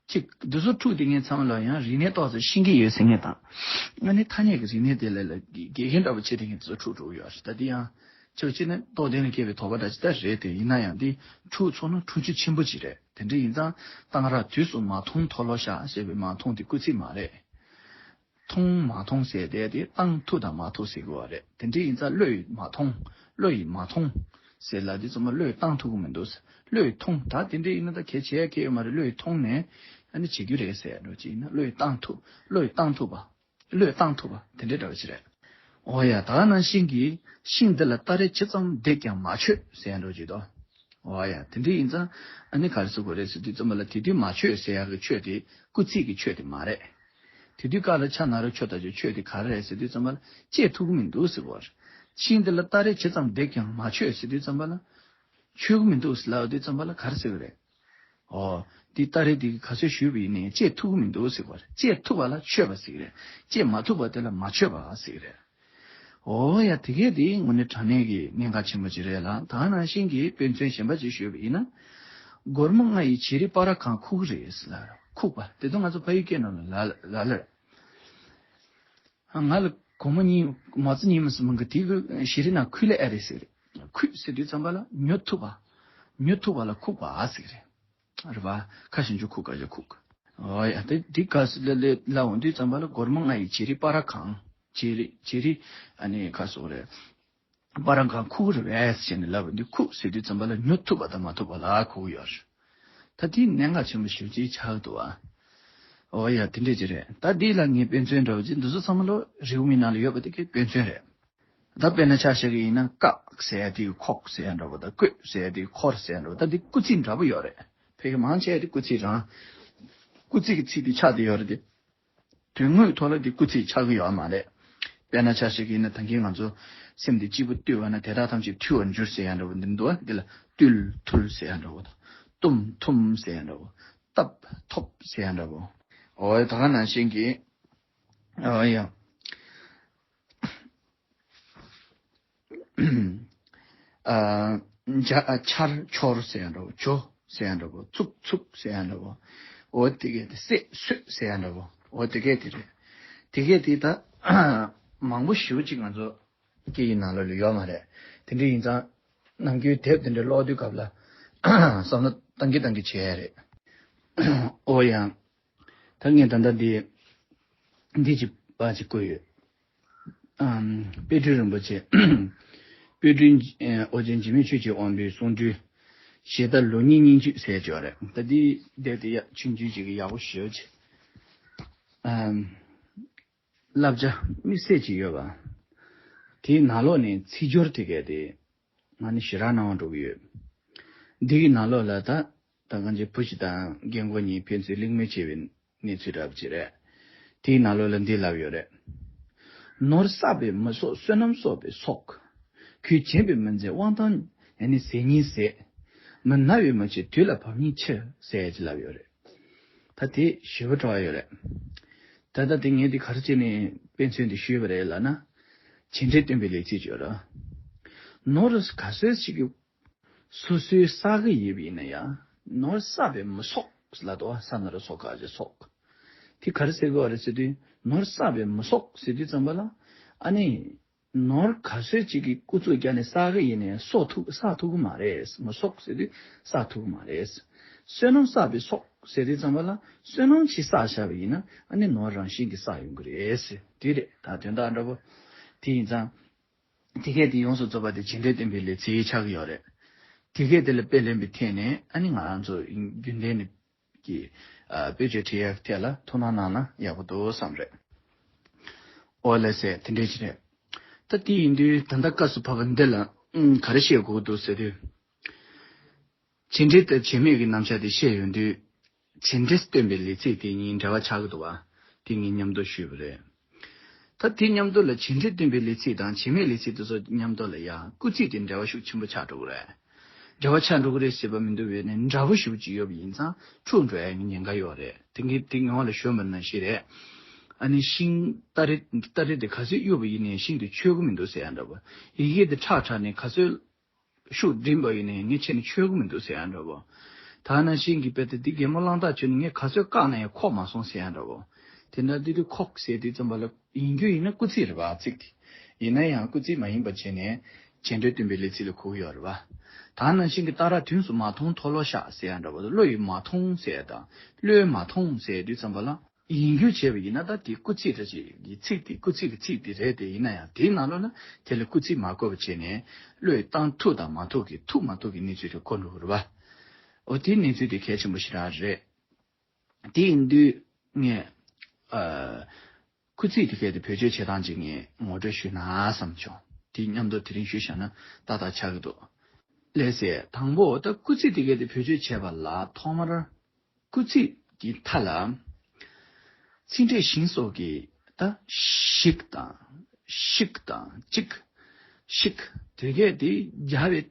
ཅིག་འདི་ཚོ་འཁྲུག་དེ་ངས་ཚང་མ་ལ་ཡང་རིག་གནས་ཏོག་ཙམ་ཤེས་ཀྱི་ཡོད་ཟེར་མཁན་དང་། ཨ་ནི་ཐ་སྙད་ཀྱི་རིག་གནས་དེ་ལ་ལ་དགེ་རྒན་འདྲ་པོ་བྱེད་དེ་མཁན་དེ་ཚོ་འཁྲུག་འགྲོ་གི་ཡོད་རེད། ད་འདི་ཡང་ཆེ་བ་ཅིག་ནི་རྟོགས་ལྡན་ལ་སྐྱེས་པའི་དོགས་པ་འདྲ་ཅིག་ད་རེད་དེ། ཡིན་ན་ཡང་འདི་འཁྲུག་ཚོགས་ན་འཁྲུག་རྒྱུ་ཆེན་པོ་ཅིག་རེད། དེ་འདྲ་ཡིན་ཙང་གཏང་རག་དུས་སུ་མ་ཐོང་མཐོལ་ལོ་བཤགས་ཞེས་པའི་མ་ཐོང་དེ་སྐུལ་ཚིག་མ་རེད། ཐོང་མ་ཐོང་ཟེར་དེ་དེ་བཏང་ཐུབ་དང་མ་ཐུབ་ཟེར་དགོས་པ་རེད། དེ་འདྲ་ཡིན་ཙང་བློ་ཡིས་མ་ཐོང་། བློ་ཡིས་མ་ཐོང་ཟེར་ལབ་དུས་ཙམ་པ་བློས་བཏང་ཐུབ་ཀྱི་མི་འདུག་བློས་ཐོང་། ད་དེ་འདྲ་ཡིན་ན་ད་གལ་ཆེ་ཡ་གལ་ཡོད་མ་རེད། བློས་ཐོང་ནས་ཨ་ནི་བྱེད་རྒྱུ་རེད་ཟེར་འགྲོ་ཅིག་ཡིན་ན། བློས་བཏང་ཐུབ། བློས་བཏང་ཐུབ་པ། བློས་བཏང་ཐུབ་པ་དེ་འདྲ་འདྲ་བ་ཅིག་རེད། འོ་ཡ། ད་ནང་བཞིན་གྱི་ཤིང་འདི་ལ་སྟ་རེ་ཇི་ཙམ་བརྡེགས་ཀྱང་མ་ཆོད་ཟེར་འགྲོ་ཅིག་དོ། འོ་ཡ། དེ་འདྲ་ཡིན་ཙང་ཨ་ནི་ག་རེ་ཟེར་དགོས་རེད་ཟེར་དུས་ཙམ་པ་ལ། དེ་དུས་མ་ཆོད་ཟེར་ཡག་གི་ཆོད་དེ་སྐུལ་ཚིག་གི་ཆོད་དེ་མ་རེད། དེ་དུས་ཀ་ལ་ཆ་ན་རོ་ཆོ་ད་ཆོ་ཆོད་དེ་ག་རེ་རེད་ཟེར་དུས་ཙམ་པ་ལ། བཅད་ཐུབ་ཀྱི་མི་འདུག་ཟེར་བ་རེད། ཤིང་འདི་ལ་སྟ་རེ་ཇི་ཙམ་བརྡེགས་ཀྱང་མ་ཆོད་ཟེར་དུས་ཙམ་པ་ལ། ཆོད་ཀྱི་མི་འདུག་ཟེར་ལབ་དུས་ཙམ་པ་ལ་ག་རེ་ཟེར་གི་རེད། ཨོ། འདི་སྟ་རེ་འདི་ག་ཚོད་ཞུས་པ་ཡིན་ནའི་བཅད་ཐུབ་ཀྱི་མི་འདུག་ཟེར་བ་རེད། བཅད་ཐུབ་པ་ལ་ཆོད་པ་ཟེར་གི་རེད། བཅད་མ་ཐུབ་པ་དེ་ལ་མ་ཆོད་པ་ཟེར་གི་རེད། ཨོ་ཡ། དེ་གས་དེ་དངོས་གནས་དྲང་གནས་ཀྱི་གནད་འགག་ཆེན་པོ་ཅིག་རེད་ལ། ད་ནང་བཞིན་གྱི་དཔེ་མཚོན་གཞན་པ་ཅིག་ཞུས་པ་ཡིན་ན། སྒོར་མོ་ལྔ་ཡི་བྱི་རིལ་སྤར་གང་ཁུག་རེད་ཟེར་ལ། ཁུག་པ་དེ་ཚོ་ང་ཚོ་ཕ་ཡུལ་སྐད་ནང་ལ་ལ་ལ་ལ། ང་ལ་སྒོར་མོ་གཉིས་མ་རྩ་གཉིས་མ་ཟེར་མང་གི་དེ་གི་བྱི་རིལ་ནང་ཁུག་ལ་ཨེ་རེད་ཟེར་རེད། ཁུག་ཟེར་དུས་ཙམ་པ་ལ་ཉོ་ཐུབ་པ། ཉོ་ཐུབ་པ་ལ་ཁུག་པ་ཟེར་གི་རེད། རེད་པ། ཁ་ཞིམ་ཆུ་ཁུག་ཁ་ཞིམ་ཁུག་ཨོ་ཡ། དེ་འདི་ག་ཟེར་ལ་ལ་ལ་འོང་དུས་ཙམ་པ་ལ་སྒོར་མོ་ལྔ་ཡི་བྱི་རིལ་སྤར་གང་། བྱི་རིལ་བྱི་རིལ་ཨ་ནི་ག་སོགས་རེད། སྤར་གང་ཁུག་རེད་པས་ཟེར་ནས་ལབ་པ་འདི་ཁུག་ཟེར་དུས་ཙམ་པ་ལ་ཉོ་ཐུབ་པ་དང་མ་ཐུབ་པ་ལ་ཁུག་ཡོད་རེད། ད་དེ་གནད་འགག་ཆེན་པོ་ཞེ་པོ་ཅིག་ཆགས་འདུག་ཨ། ཨོ་ཡ། དེ་འདྲས་ཅིག་རེད། ད་འདི་ལ་ངས་དཔེ་མཚོན་འདྲ་བོ་ཅིག་འདི་ཚོ་ཚང་མ་ལོ་རེའུ་མིག་ནང་ལ་ཡོད་པ་དེ་གའི་དཔེ་མཚོན་རེད། ད་དཔེར་ན་ཆ་བཞག་གི་ཡིན་ན་ཀག་ཟེར་ཡ་དེ་ཁོག་ཟེར་ཡ་འདྲ་བོ་དང་ཀོད་ཟེར་ཡ་དེ་ཁོར་ཟེར་ཡ་འདྲ་བོ། ད་འདི་སྐུལ་ཚིག་འདྲ་པོ་ཡོད་རེད། ཕལ་སྐད་མང་ཆེ་བ་དེ་སྐུལ་ཚིག་རང་། སྐུལ་ཚིག་གི་ཚིག་དེ་ཆགས་བསྡད་ཡོད་རེད་དེ། དོན་དངོས་ཐོག་ལ་དེ་སྐུལ་ཚིག་ཆགས་ཀྱི་ཡོད་མ་རེད། དཔེར་ན་ཆ་བཞག་གི་ཡིན་ན་ད་གིན་ང་ཚོ་སེམས་དེ་གཅིག་པུ་བཏུལ་བ་ན་དེ་དག་ཐམས་ཅད་ཐུལ་བར་འགྱུར་ཟེར་ཡ་འདྲ་བོ་འདི་འདུག་ཨ། འདི་ལ་བཏུལ་ཐུལ་ཟེར་ཡ་འདྲ་བོ་དང་། བཏུམ་ཐུམ་ཟེར་ཡ་འདྲ་བོ། བཏབ་ཐོབ་ཟེར་ཡ་འདྲ་བོ། འོ་ད་ག་ནང་བཞིན་གྱི། ཨོ་ཡ། ཨ། འཇ་ཨ་འཆར་འཆོར་ཟེར་ཡ་འདྲ་བོ། འཇོ་ཟེར་ཡ་འདྲ་བོ། ཚུགས་ཚུགས་ཟེར་ཡ་འདྲ་བོ། འོ་དེ་གས་དེ་བསད་གསོད་ཟེར་ཡ་འདྲ་བོ། འོ་དེ་གས་དེ་རེད། དེ་གས་དེ་ད་མང་པོ་ཞེ་པོ་ཅིག་ང་ཚོ་སྐད་ཡིག་ནང་ལོགས་ལ་ཡོད་མ་རེད། དེ་འདྲ་ཡིན་ཙང་ནམ་རྒྱུན་དེབ་དེ་འདྲ་ཀློག་དུས་སྐབས་ལ་བསམ་བློ་བཏང་གི་བཏང་གི་བྱས་ཡ་རེད། ཨོ་ཡ། ད་ངས་ད་ལྟ་འདི་འདི་ཅིག་པ་ཅིག་བཀོད་ཡོད། ཨམ། དཔལ་སྤྲུལ་རིན་པོ་ཆེ། དཔལ་སྤྲུལ་ཨོ་རྒྱན་འཇིགས་མེད་ཆོས་ཀྱི་དབང་པོའི་གསུང་སྤྲུལ། གཞི་རྟ་ལོ་གཉིས་སྙིང་བཅུད་ཟེར་ཅིག་ཡོད་རེད། ད་འདི་དེབ་དེ་ཡ་ཆུང་ཆུང་ཅིག་གི་ཡག་པོ་ཞེ་པོ་ཅིག་ཨམ། བསླབ་བྱ་དམིགས་བསལ་ཅིག་ཡོད་པ། དེའི་ནང་ལོགས་ནས་ཚིག་སྦྱོར་དེ་གས་དེ་ང་ནི་ཞེ་དྲག་སྣང་བ་འགྲོ་གི་ཡོད། འདི་གི་ནང་ལོགས་ལ་ད་ད་གང་ཅི་བུ་ཞིག་དང་རྒན་གོག་གཉིས་ཕན་ཚུན་གླེང་མོལ་བྱས་པའི་གནས་ཚུལ་འདྲ་པོ་ཅིག་རེད། དེའི་ནང་ལོགས་ལ་འདི་ལབ་ཡོད་རེད། ནོར་བསགས་པས་མི་གསོག་བསོད་ནམས་གསོག་པས་གསོག་གོས་གྱོན་པས་མི་འཛད་དབང་ཐང་ཡང་ནི་ཟད་སྙིང་ཟད། མི་ན་བས་མི་འཆི་དུས་ལ་བབ་སྙིང་འཆི་ཟེར་ཡ་ཅིག་ལབ་ཡོད་རེད། ད་དེ་ཞེ་པོ་སྤྲོ་བ་ཡོད་རེད། ད་ལྟ་དེ་ངས་དེ་ག་རེ་བྱས་ནས་དཔེ་མཚོན་དེ་ཞུས་པ་རེད་ལབ་ན། བྱེད་འབྲེལ་སྟོན་པའི་ལས་ཚིག་ཅིག་ཡོད་རེད། ནོར་ག་ཚོད་ཅིག་གི་སོ་སོའི་བསགས་ཀྱི་ཡོད་པ་ཡིན་ན་ཡང་ནོར་བསགས་པས་མི་གསོག་ལབ་འདུག་བ། ས་ན་རོ་སོ་ག་ཅེ་གསོག་དེ་ག་རེ་ཟེར་དགོས་རེད་ཟེར་དུས་ནོར་བསགས་པས་མི་གསོག་ཟེར་དུས་ཙམ་པ་ལ། ཨ་ནི། ནོར་ག་ཚོད་ཅིག་གི་སྐུ་ཚུགས་བརྒྱབ་ནས་བསགས་ཀྱི་ཡིན་ནའི་གསོག་ཐུབ་བསགས་ཐུབ་ཀྱི་མ་རེད། མི་གསོག་ཟེར་དུས་བསགས་ཐུབ་ཀྱི་མ་རེད། བསོད་ནམས་བསགས་པས་གསོག་ཟེར་དུས་ཙམ་པ་ལ་བསོད་ནམས་ཅིག་བསགས་བཞག་པ་ཡིན་ན་ཨ་ནི་ནོར་རང་བཞིན་གྱིས་བསགས་ཡོང་གི་རེད་ཟེར་དེ་རེད། ད་དོན་དག་འདྲ་པོ་དེ་ཡིན་ཙང་། དེ་གས་དེ་ཡོངས་སུ་རྫོགས་པ་དེ་བྱེད་འབྲེལ་སྟོན་པའི་ལས་ཚིག་ཆགས་ཀྱི་ཡོད་རེད། དེ་གས་དེ་ལ་དཔེ་ལེན་པའི་ཐད་ནས་ཨ་ནི་ང་རང་ཚོ་རྒྱུན་ལྡན་ནས། གི་ཨ་དཔེ་ཆ་ཁྲིད་ཡག་ཐད་ལ་ཐུགས་སྣང་གནང་ན་ཡག་པོ་འདུག་བསམ་རེད། ཨོ་ལགས་སེ། དེ་འདྲ་ཞིག་རེད། ད་དེ་ཡིན་དུས་ད་ལྟ་སྐབས་སུ་བབ་པ་འདི་ལ་ཨུམ་ག་རེ་བཤད་དགོས་འདུག་ཟེར་དུས། བྱེད་འབྲེལ་དང་བྱེད་མེད་ཀྱི་རྣམ་གཞག་དེ་བཤད་ཡོང་དུས། བྱེད་འབྲེལ་སྟོན་པའི་ལས་ཚིག་དེ་གཉིས་འབྲེལ་བ་ཆགས་ཀྱི་འདུག་བ། དེ་གཉིས་མཉམ་དུ་ཞུས་པ་རེད། ད་དེ་མཉམ་དུ་ལ་བྱེད་འབྲེལ་སྟོན་པའི་ལས་ཚིག་དང་བྱེད་མེད་ལས་ཚིག་དེ་ཚོ་མཉམ་དུ་ལ་ཡང་སྐུལ་ཚིག་དེ་འབྲེལ་བ་ཤུགས་ཆེན་པོ་ཆགས་འགྲོ་གི་རེད། འབྲེལ་བ་ཆགས་འགྲོ་གི་རེད་ཟེར་བ་མི་འདུག་བས་ནས་འདྲ་པོ་ཞེ་པོ་ཅིག་ཡོད་པ་ཡིན་ཙང་འཁྲུག་འགྲོ་ཡ་ཉེན་ཁ་ཡོད་རེད། དེ་གི་དེ་ངོ་ལ་ཞོན་པ་ནང་བཞིན་རེད། ཨ་ནི་ཤིང་སྟ་རེ་སྟ་རེ་དེ་ག་ཚོད་གཡུག་པ་ཡིན་ནའི་ཤིང་དེ་ཆོད་གི་མི་འདུག་ཟེར་ཡ་འདྲ་པོ། ཡི་གེ་དེ་ཁྲག་ཁྲག་ནས་ག་ཚོད། ཤུགས་བསྒྲིམས་པ་ཡིན་ནའི་ངས་ཁྱེད་ནི་ཆོད་གི་མི་འདུག་ཟེར་ཡ་འདྲ་པོ། ད་ནང་བཞིན་གྱི་དཔེ་དེ་འདི་རྒན་མོ་གླང་དར་ཁྱོད་ནི་ངས་ག་ཚོད་བཀག་ན་ཡང་ཁོག་མ་སོང་ཟེར་ཡ་འདྲ་པོ། དེ་འདྲ་དེ་དུས་ཁོག་ཟེར་དུས་ཙམ་པ་ལ་ཡིན་རྒྱུ་ཡིན་ན་སྐུལ་ཚིག་རེད་པ་ཚིག་དེ། ཡིན་ན་ཡང་སྐུལ་ཚིག་མ་ཡིན་པ་བྱས་ནས་བྱེད་འབྲེལ་སྟོན་པའི་ལས་ཚིག་ལ་གོ་གི་ཡོད་རེད་པ། ད་ནང་བཞིན་གྱི་སྟ་ར་དུས་སུ་མ་མཐོང་མཐོལ་ལོ་བཤགས་ཟེར་ཡ་འདྲ་པོ་དང་བློ་ཡིས་མ་མཐོང་ཟེར་ཡ་དང་བློས་མ་མཐོང་ཟེར་དུས་ཙམ་པ་ལ། ཡིན་རྒྱུ་བྱས་པ་ཡིན་ན་ད་དེ་སྐུལ་ཚིག་འདྲ་ཅིག་གི་ཚིག་དེ་སྐུལ་ཚིག་གི་ཚིག་དེ་རེད་དེ། ཡིན་ན་ཡང་དེའི་ནང་ལོགས་ན་དེ་ལ་སྐུལ་ཚིག་མ་བཀོད་པ་བྱས་ནས་བློས་བཏང་ཐུབ་དང་མ་ཐུབ་ཀྱི་ཐུབ་མ་ཐུབ་ཀྱི་གནས་ཚུལ་དེ་བཀོད་འགྲོ་གི་རེད་པ། འོ་དེའི་གནས་ཚུལ་དེ་གལ་ཆེན་པོ་ཞེ་དྲག་རེད། དེ་ཡིན་དུས་ངས་ཨ་སྐུལ་ཚིག་དེ་གས་དེ་བེད་སྤྱོད་བྱེད་སྟངས་ཅིག་ངས་ངོ་སྤྲོད་ཞུས་ན་བསམ་བྱུང་། དེ་མཉམ་དུ་དེ་རིང་ཞུས་བཞག་ན་ཏག་ཏག་ཆགས་ཀྱི་འདུག་ལགས་སེ། དང་པོ་ད་སྐུལ་ཚིག་དེ་གས་དེ་བེད་སྤྱོད་བྱས་པ་ལ་ཐོག་མར་སྐུལ་ཚིག་གི་མཐའ་ལ་ཚིག་ཕྲད་ཞིང་སོགས་ཀྱི་ད་ཞིག་དང་ཤིག་དང་ཅིག་ཤིག་དེ་གས་དེ་སྦྱར་བའི་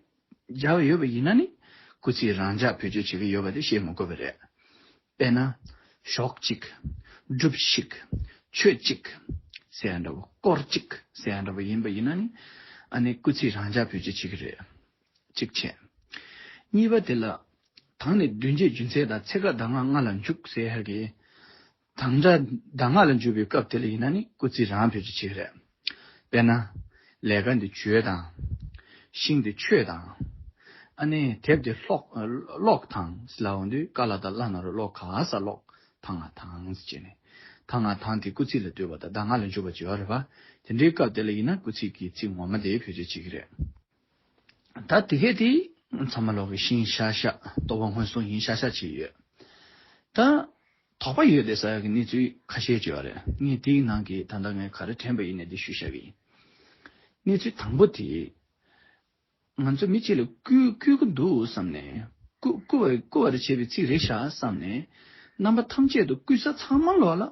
སྦྱར་བ་ཡོད་པ་ཡིན་ན་ནི་སྐུལ་ཚིག་རང་འཇགས་བེད་སྤྱོད་བྱེད་ཀྱི་ཡོད་པ་དེ་བཤད་མི་དགོས་པ་རེད། དཔེར་ན། ཞོག་ཅིག་སྒྲུབ་ཤིག་ཆོད་ཅིག་ཟེར་ཡ་འདྲ་བོ། སྐོར་ཅིག་ཟེར་ཡ་འདྲ་བོ་ཡིན་པ་ཡིན་ན་ནི། ཨ་ནི་སྐུལ་ཚིག་རང་འཇགས་བེད་སྤྱོད་བྱེད་ཀྱི་རེད། གཅིག་བྱས། གཉིས་པ་དེ་ལ། དང་ནི་མདུན་བསྐྱེད་རྒྱུ་མཚན་དང་ཚེ་སྐབས་གདམས་ངག་ལྔ་ལ་འཇུག་ཟེར་ཡ་གི། དང་སྒྲ་གདམས་ངག་ལ་འཇུག་པའི་སྐབས་དེ་ལ་ཡིན་ན་ནི་སྐུལ་ཚིག་རང་བེད་སྤྱོད་བྱེད་ཀྱི་རེད། དཔེར་ན། ལས་ཀ་འདི་བྱོས་དང་། ཤིང་འདི་ཆོད་དང་། ཨ་ནི་དེབ་འདི་ཀློག་ཀློག་དང་ཟེར་ལབ་འོང་དུས་ཀ་ལ་བཏགས་སླ་ན་རོ་ཀློ་ག་ས་ཀློག་དང་ང་དང་ཟེར་བྱས་ནས། དང་ང་དང་དེ་སྐུལ་ཚིག་ལ་ལྟོས་པ་དང་གདམས་ངག་ལ་འཇུག་པ་བྱེད་པ་རེད་པ། དེ་འདྲའི་སྐབས་དེ་ལ་ཡིན་ན་སྐུལ་ཚིག་གི་ཚིག་ངོ་མ་དེ་བེད་སྤྱོད་བྱེད་ཀྱི་རེད། ད་དེ་གས་དེ་ཚང་མ་ལོག་གི་ཤིང་ཤ་ཤ་རྟོགས་པ་མངོན་སུམ་ཡིན་ཤ་ཤ་བྱས་ཡོད། ད། དོགས་པ་ཡོད་དེ་ཟེར་ཡག་གི་གནས་ཚུལ་ཁ་ཤས་ཅིག་ཡོད་རེད། ངས་དེའི་ནང་གི་ད་ལྟ་ངས་ག་རེ་དྲན་པ་ཡིན་ནའི་འདི་ཞུ་བཞག་གི་ཡིན། གནས་ཚུལ་དང་པོ་དེ། ང་ཚོ་མི་གཅིག་ལ་བསྐུལ་བསྐུལ་གི་འདུག་བསམ་ནས། བསྐུལ་བསྐུལ་བ་བསྐུལ་བར་བྱེད་པའི་ཚིག་རེད་ཤག་བསམ་ནས། རྣམ་པ་ཐམས་ཅད་དུ་བསྐུལ་ས་ཚང་མ་ལོག་ལ།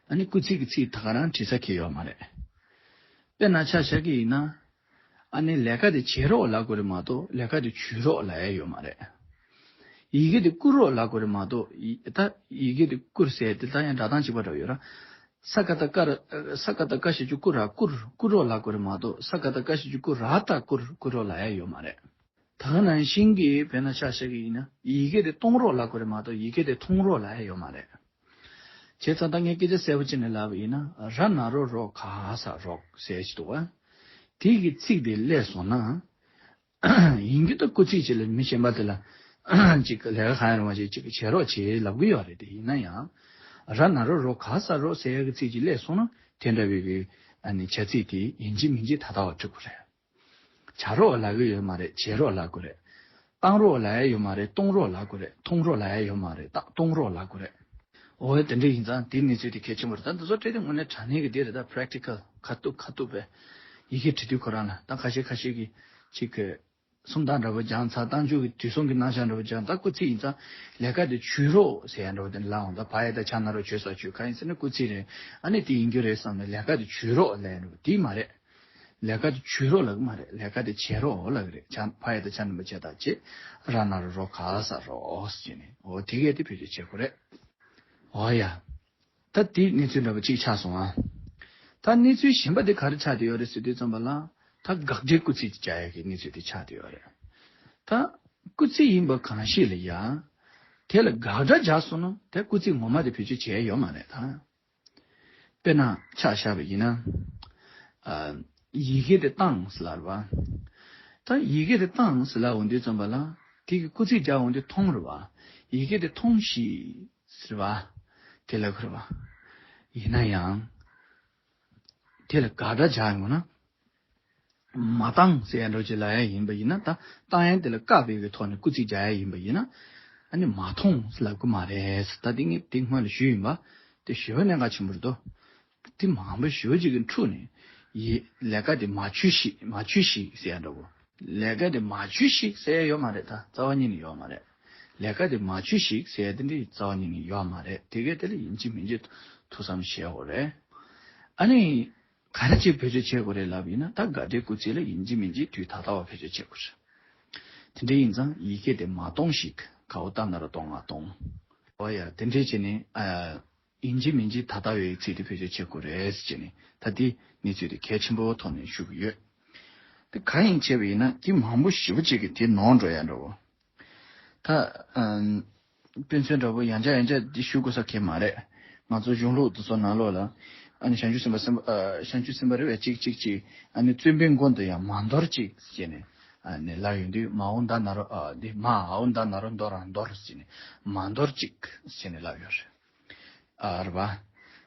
ཨ་ནི་སྐུལ་ཚིག་གི་ཚིག་ད་ག་རང་བྲིས་ས་ཁེལ་ཡོད་མ་རེད། དཔེར་ན་ཆ་བཞག་གི་ཡིན་ན། ཨ་ནི་ལས་ཀ་དེ་བྱེད་རོགས་ལབ་དགོས་རེད་མ་གཏོགས་ལས་ཀ་དེ་བྱོས་རོགས་ལབ་ཡ་ཡོད་མ་རེད། ཡི་གེ་དེ་བསྐུར་རོགས་ལབ་དགོས་རེད་མ་གཏོགས་ཡི་ད་ཡི་གེ་དེ་བསྐུར་ཟེར་དེ་ད་ཡང་སྒྲ་གདངས་གཅིག་པ་འདྲ་བོ་ཡོད་ར། ས་ཀ་བཏགས་སྐ་ར། ས་ཀ་བཏགས་སྐ་ཞབས་ཀྱུ་བསྐུ་ར་བསྐུར་བསྐུར་རོགས་ལབ་དགོས་རེད་མ་གཏོགས་ས་ཀ་བཏགས་སྐ་ཞབས་ཀྱུ་སྐུ་ར་བཏགས་བསྐུར་བསྐུར་རོགས་ལབ་ཡ་ཡོད་མ་རེད། ད་ག་ནང་བཞིན་གྱི་དཔེར་ན་ཆ་བཞག་གི་ཡིན་ན་ཡི་གེ་དེ་གཏོང་རོགས་ལབ་དགོས་རེད་མ་གཏོགས་ཡི་གེ་དེ་འཐུང་རོགས་ལབ་ཡ་ཡོད་མ་རེད། བྱས་ཙང་ད་ངས་སྐད་ཆ་གསལ་པོ་བྱས་ནས་ལབ་པ་ཡིན་ན་ར་ན་རོ་རོ་ག་ས་རོགས་ཟེར་གྱི་འདུག་བ། དེ་གི་ཚིག་དེ་སླེབས་སོང་ན། ཡིན་གྱི་ད་སྐུལ་ཚིག་ཅིག་ལ་མི་གཞན་པ་དེ་ལ་ཅིག་ལས་ཀ་གང་ཡང་རུང་བ་ཅིག་ཅིག་བྱེད་རོགས་བྱེད་ལབ་གི་ཡོད་རེད། དེ་ཡིན་ན་ཡང་། ར་ན་རོ་རོ་ག་ས་རོགས་ཟེར་ཡ་གི་ཚིག་ཅིག་སླེབས་སོང་ན་དེ་འདྲ་བའི་གི་ཨ་ནི་བྱ་ཚིག་དེ་ཡིན་གཅིག་མིན་གཅིག་ད་ལྟ་བ་འགྲིག་གི་རེད། བྱ་རོགས་ལབ་གི་ཡོད་མ་རེད། བྱེད་རོགས་ལབ་དགོས་རེད། བཏང་རོགས་ལབ་ཡ་ཡོད་མ་རེད། གཏོང་རོགས་ལབ་དགོས་རེད། འཐུང་རོགས་ལབ་ཡ་ཡོད་མ་རེད། ད་གཏོང་རོགས་ལབ་དགོས་རེད། འོ་དེ་འདྲ་ཡིན་ཙང་དེ་གནས་ཚུལ་དེ་གལ་ཆེན་པོ་རེད། ད་འདི་ཚོ་སྤྲད་དེ་དངོས་གནས་དྲང་གནས་ཀྱི་དེ་རེད། ད་practical་ཁ་ཐུག་ཁ་ཐུག་པའི་ཡི་གེ་བྲིས་དུས་ཁོ་རང་ལ་ད་ཁ་ཤས་ཁ་ཤས་ཀྱིས་ཅིག་གི་སུམ་རྟགས་འདྲ་པོ་སྦྱངས་ཚར། རྟགས་འཇུག་གི་དུས་གསུམ་གྱི་རྣམ་གཞག་འདྲ་པོ་སྦྱངས། ད་སྐུལ་ཚིག་ཡིན་ཙང་ལས་ཀ་དེ་བྱོས་རོགས་ཟེར་ཡ་འདྲ་པོ་དེ་ལབ་འོང་། ད་བ་ཡ་བཏགས་བྱ་ན་རོ་བྱོས་ས་བྱོས་ག་ཡིན་ཟེར་ན་སྐུལ་ཚིག་རེད། ཨ་ནི་དེ་ཡིན་རྒྱུ་རེད་བསམ་ནས་ལས་ཀ་དེ་བྱོས་རོགས་ལབ་ཡ་འདྲ་པོ་དེ་མ་རེད། ལས་ཀ་དེ་བྱོས་རོགས་ལབ་གི་མ་རེད། ལས་ཀ་དེ་བྱེད་རོགས་ལབ་གི་རེད། བྱ་བ་ཡ་བཏགས་བྱ་རྣམ་པ་བྱ་བཏགས་བྱེད། ར་ན་རོ་རོ་ག་ས་རོགས་ཟེར་ནས་འོ་དེ་གས་དེ་བེད་སྤྱོད་བྱེད་དགོས་རེད། འོ་ཡ། ད་དེ་གནས་ཚུལ་འདྲ་པོ་གཅིག་ཆགས་སོང་ཨ། ད་གནས་ཚུལ་གཞན་པ་དེ་ག་རེ་ཆགས་བསྡད་ཡོད་རེད་ཟེར་དུས་ཙམ་པ་ལ་ད་དགག་སྒྲའི་སྐུལ་ཚིག་ཅིག་བྱ་ཡ་གི་གནས་ཚུལ་དེ་ཆགས་བསྡད་ཡོད་རེད། ད་སྐུལ་ཚིག་ཡིན་པ་གང་ཞིག་ལ་ཡ། དེ་ལ་དགག་སྒྲ་སྦྱར་སོང་ན་དེ་སྐུལ་ཚིག་ངོ་མ་དེ་བེད་སྤྱོད་བྱས་ཡོད་མ་རེད་ད། དཔེར་ན་ཆ་བཞག་པ་ཡིན་ན། ཨ། ཡི་གེ་དེ་བཏང་ཟེར་ལབ་རེད་པ། ད་ཡི་གེ་དེ་བཏང་ཟེར་ལབ་འོང་དུས་ཙམ་པ་ལ་དེ་གི་སྐུལ་ཚིག་རྒྱག་འོང་དུས་འཐུང་རེད་པ། ཡི་གེ་དེ་འཐུང་ཞིག་ཟེར་བ། དེ་ལབ་ཁུར་བ། ཡིན་ན་ཡང་། དེ་ལ་དགག་སྒྲ་སྦྱར་ཡོང་ན། མ་བཏང་ཟེར་ཡ་འདྲ་ཅིག་ལབ་ཡ་ཡིན་པ་ཡིན་ན་ད་བཏང་ཡ་དེ་ལ་བཀག་པའི་གི་ཐོག་ནས་སྐུལ་ཚིག་རྒྱག་ཡ་ཡིན་པ་ཡིན་ན། ཨ་ནི་མ་འཐུང་ཟེར་ལབ་གི་མ་རེད། ད་དེ་ངས་དེ་སྔོན་ལ་ཞུས་ཡིན་པ། དེ་ཞུ་བ་གནད་འགག་ཆེན་པོ་རེད་དོ། དེ་མང་པོ་ཞེ་པོ་ཅིག་གི་འཁྲུག་ནས། ཡི་ལས་ཀ་དེ་མ་བྱོས་ཤིག་མ་བྱོས་ཤིག་ཟེར་ཡ་འདྲ་བོ། ལས་ཀ་དེ་མ་བྱོས་ཤིག་ཟེར་ཡ་ཡོད་མ་རེད། ད་རྩ་བ་ཉིད་ནས་ཡོད་མ་རེད། ལས་ཀ་དེ་མ་བྱོས་ཤིག་ཟེར་ཡ་དེ་འདྲའི་རྩ་བ་ཉིད་ནས་ཡོད་མ་རེད། དེ་གས་དེ་ལ་ཡིན་གཅིག་མིན་གཅིག་ཐུགས་བསམ་བཞེས་དགོས་རེད། ཨ་ནི། ག་རེ་ཅིག་བེད་སྤྱོད་བྱེད་དགོས་རེད་ལབ་ཡིན་ན་ད་དགག་སྒྲའི་སྐུལ་ཚིག་ལ་ཡིན་གཅིག་མིན་གཅིག་དུས་ད་ལྟ་བ་བེད་སྤྱོད་བྱེད་དགོས་རེད། དེ་འདྲ་ཡིན་ཙང་ཡི་གེ་དེ་མ་གཏོང་ཞིག་ག་འོ་ཏ་ན་རོ་གཏོང་ང་གཏོང་། འོ་ཡ་དེ་འདྲས་བྱས་ནས་ཨ། ཡིན་གཅིག་མིན་གཅིག་ད་ལྟ་བའི་ཚིག་དེ་བེད་སྤྱོད་བྱེད་དགོས་རེད་ཟེར་བྱས་ནས་ད་དེ་གནས་ཚུལ་དེ་གལ་ཆེན་པོའི་ཐོག་ནས་ཞུ་གི་ཡོད། དེ་གང་ཡིན་བྱས་པ་ཡིན་ན་དེ་མང་པོ་ཞེ་པོ་ཅིག་གིས་དེ་ནོར་འགྲོ་ཡ་འདྲ་བོ། ད་ཨམ། དཔེ་མཚོན་འདྲ་བོ་ཡང་བསྐྱར་ཡང་བསྐྱར་འདི་ཞུ་དགོས་ས་གང་ཡང་མ་རེད། ང་ཚོ་གཞུང་ལུགས་འདི་ཚོ་ནང་ལོགས་ལ། ཨ་ནི་བྱང་ཆུབ་སེམས་དཔའ་སེམས་དཔའ་ཨ། བྱང་ཆུབ་སེམས་དཔའ་རེད་པས་གཅིག་གཅིག་གཅིག་ཨ་ནི་བཙུན་པའི་མགོ་འདི་ཡང་མ་འདོར་ཅིག་ཟེར་ནས། ཨ་ནི་ལབ་ཡོང་དུས་མ་འོ་མདའ་ན་རོ་ཨ། འདི་མ་འོ་མདའ་ན་རོ་འདོར་ར་འདོར་ཟེར་ནས་མ་འདོར་ཅིག་ཟེར་ནས་ལབ་ཡོད་རེད། ཨ་རེད་པ།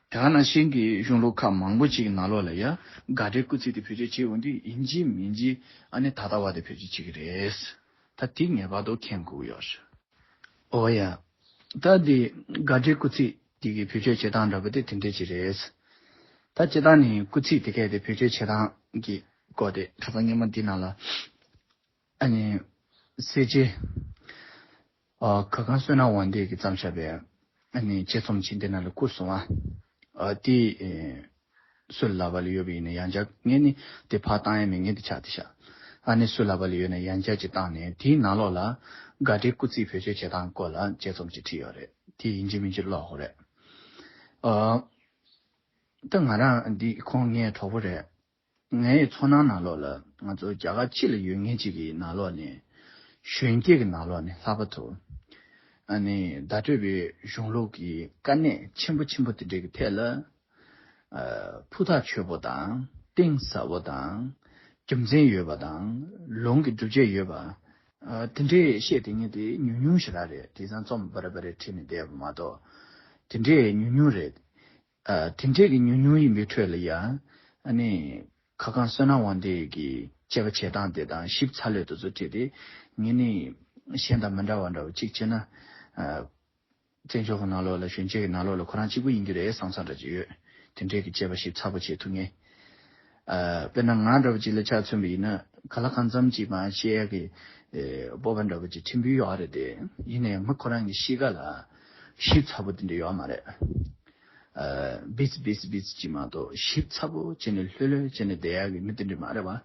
དེ་ག་ནང་བཞིན་གྱི་གཞུང་ལུགས་ཁག་མང་པོ་ཅིག་ནང་ལོགས་ལ་ཡ་དགག་སྒྲའི་སྐུལ་ཚིག་དེ་བེད་སྤྱོད་བྱེད་འོང་དུས་ཡིན་གཅིག་མིན་གཅིག་ཨ་ནི་ད་ལྟ་བ་དེ་བེད་སྤྱོད་བྱེད་ཀྱི་རེད། ད་དེ་ངེས་པར་དུ་མཁྱེན་དགོས་ཀྱི་ཡོད་རེད། འོ་ཡ། ད་འདི་དགག་སྒྲའི་སྐུལ་ཚིག་འདི་གི་བེད་སྤྱོད་བྱེད་སྟངས་འདྲ་པོ་དེ་དེ་འདྲས་ཅིག་རེད། ད་སྤྱིར་བཏང་ནི་སྐུལ་ཚིག་དེ་གས་དེ་བེད་སྤྱོད་བྱེད་སྟངས་ཀྱི་སྐོར་དེ་ཁ་སང་སྔོན་མ་འདི་ནང་ལ། ཨ་ནི། སེར་བྱེས། ཨ། ཁ་སྐང་བསོད་ནམས་དབང་ལྡན་གྱིས་བརྩམས་བཞག་པའི་ཨ་ནི་དཔྱད་རྩོམ་ཅིག་འདི་ནང་ལ་བསྐུར་སོང་བ། ཨ། དེ་ཨེ་སུ་ལ་ལབ་པ་ལ་ཡོད་པ་ཡིན་ན་ཡང་བསྐྱར་ངས་ནི་དེ་ཕར་བཏང་ཡ་མེད། ངས་དེ་ཆགས་དེ་བཞག་ཨ་ནི་སུ་ལ་ལབ་པ་ལ་ཡོད་ན་ཡང་བསྐྱར་ཅིག་བཏང་ནས་དེའི་ནང་ལོགས་ལ་དགའ་བྲལ་སྐུ་ཚེའི་བེད་སྤྱོད་བྱེད་སྟངས་སྐོར་ལ་དཔྱད་རྩོམ་ཅིག་བྲིས་ཡོད་རེད། དེ་ཡིན་གཅིག་མིན་གཅིག་ཀློག་དགོས་རེད། ཨ། ད་ང་རང་འདི་ཁོང་ངའི་གྲོགས་པོ་རེད། ངའི་ཚོར་སྣང་ནང་ལོགས་ལ་ང་ཚོ་རྒྱ་གར་སྤྱི་ལ་ཡོད་མཁན་ཅིག་གི་ནང་ལོགས་ནས་གཞོན་སྐྱེས་ཀྱི་ནང་ལོགས་ནས་ལྷག་པར་དུ་ཨ་ནི་བརྡ་སྤྲོད་པའི་གཞུང་ལུགས་ཀྱི་དཀའ་གནད་ཆེན་པོ་ཆེན་པོ་དེ་འདྲ་གི་ཐད་ལ། ཨ། ཕུ་ཐག་ཆོད་པོ་དང་གཏིང་ཟབ་པོ་དང་རྒྱུ་མཚན་ཡོད་པ་དང་ལུང་གི་སྒྲུབ་བྱེད་ཡོད་པ། ཨ། དེ་འདྲའི་བཤད་དེ་ངས་དེ་ཉུང་ཉུང་ཞིག་རང་རེད། དེང་སང་རྩོམ་པ་རེ་པ་རེ་བྲིས་ནས་བསྡད་པ་མ་གཏོགས། དེ་འདྲའི་ཉུང་ཉུང་རེད། ཨ། དེ་འདྲའི་གི་ཉུང་ཉུང་ཡིན་པའི་ཁྲོད་ལ་ཡང་ཨ་ནི་ཁ་སྐང་བསོད་ནམས་དབང་ལྡན་གྱི་དཔྱད་པ་བྱེད་སྟངས་དེ་དང་ཞིབ་ཚགས་ལོས་དེ་ཚོ་བྲིས་ཏེ་ངས་ནི་གཞན་དང་མི་འདྲ་བ་འདྲ་བོ་གཅིག་བྱས་ན། ཨ། བཙན་བྱོལ་གྱི་ནང་ལོགས་ལ་གཞོན་སྐྱེས་ཀྱི་ནང་ལོགས་ལ་ཁོ་རང་གཅིག་པུ་ཡིན་གྱི་རེད་བསམ་བསམ་འདྲ་ཅིག་ཡོད། དེ་འདྲའི་གི་དཔྱད་པ་ཞིབ་ཚགས་པོ་བྱེད་ཐུབ་མཁན། ཨ། དཔེར་ན་ང་འདྲ་བོ་ཅིག་ལ་ཆ་མཚོན་པ་ཡིན་ན་གང་ལ་གང་འཚམ་ཅིག་མར་བཤད་ཡ་གི་ཨེ་སྤོབས་པ་འདྲ་བོ་ཅིག་ཕྲན་བུ་ཡོད་རེད་དེ། ཡིན་ནའི་མི་ཁོ་རང་གི་གཤིས་ཀ་ལ་ཞིབ་ཚགས་པོ་དེ་འདྲ་ཡོད་མ་རེད། ཨ། བིས་བིས་བིས་ཅིག་མ་གཏོགས་ཞིབ་ཚགས་པོ་བྱས་ནས་ལྷོད་ལྷོད་བྱས་ནས་བསྡད་ཡ་གི་མི་དེ་འདྲ་མ་རེད་བ།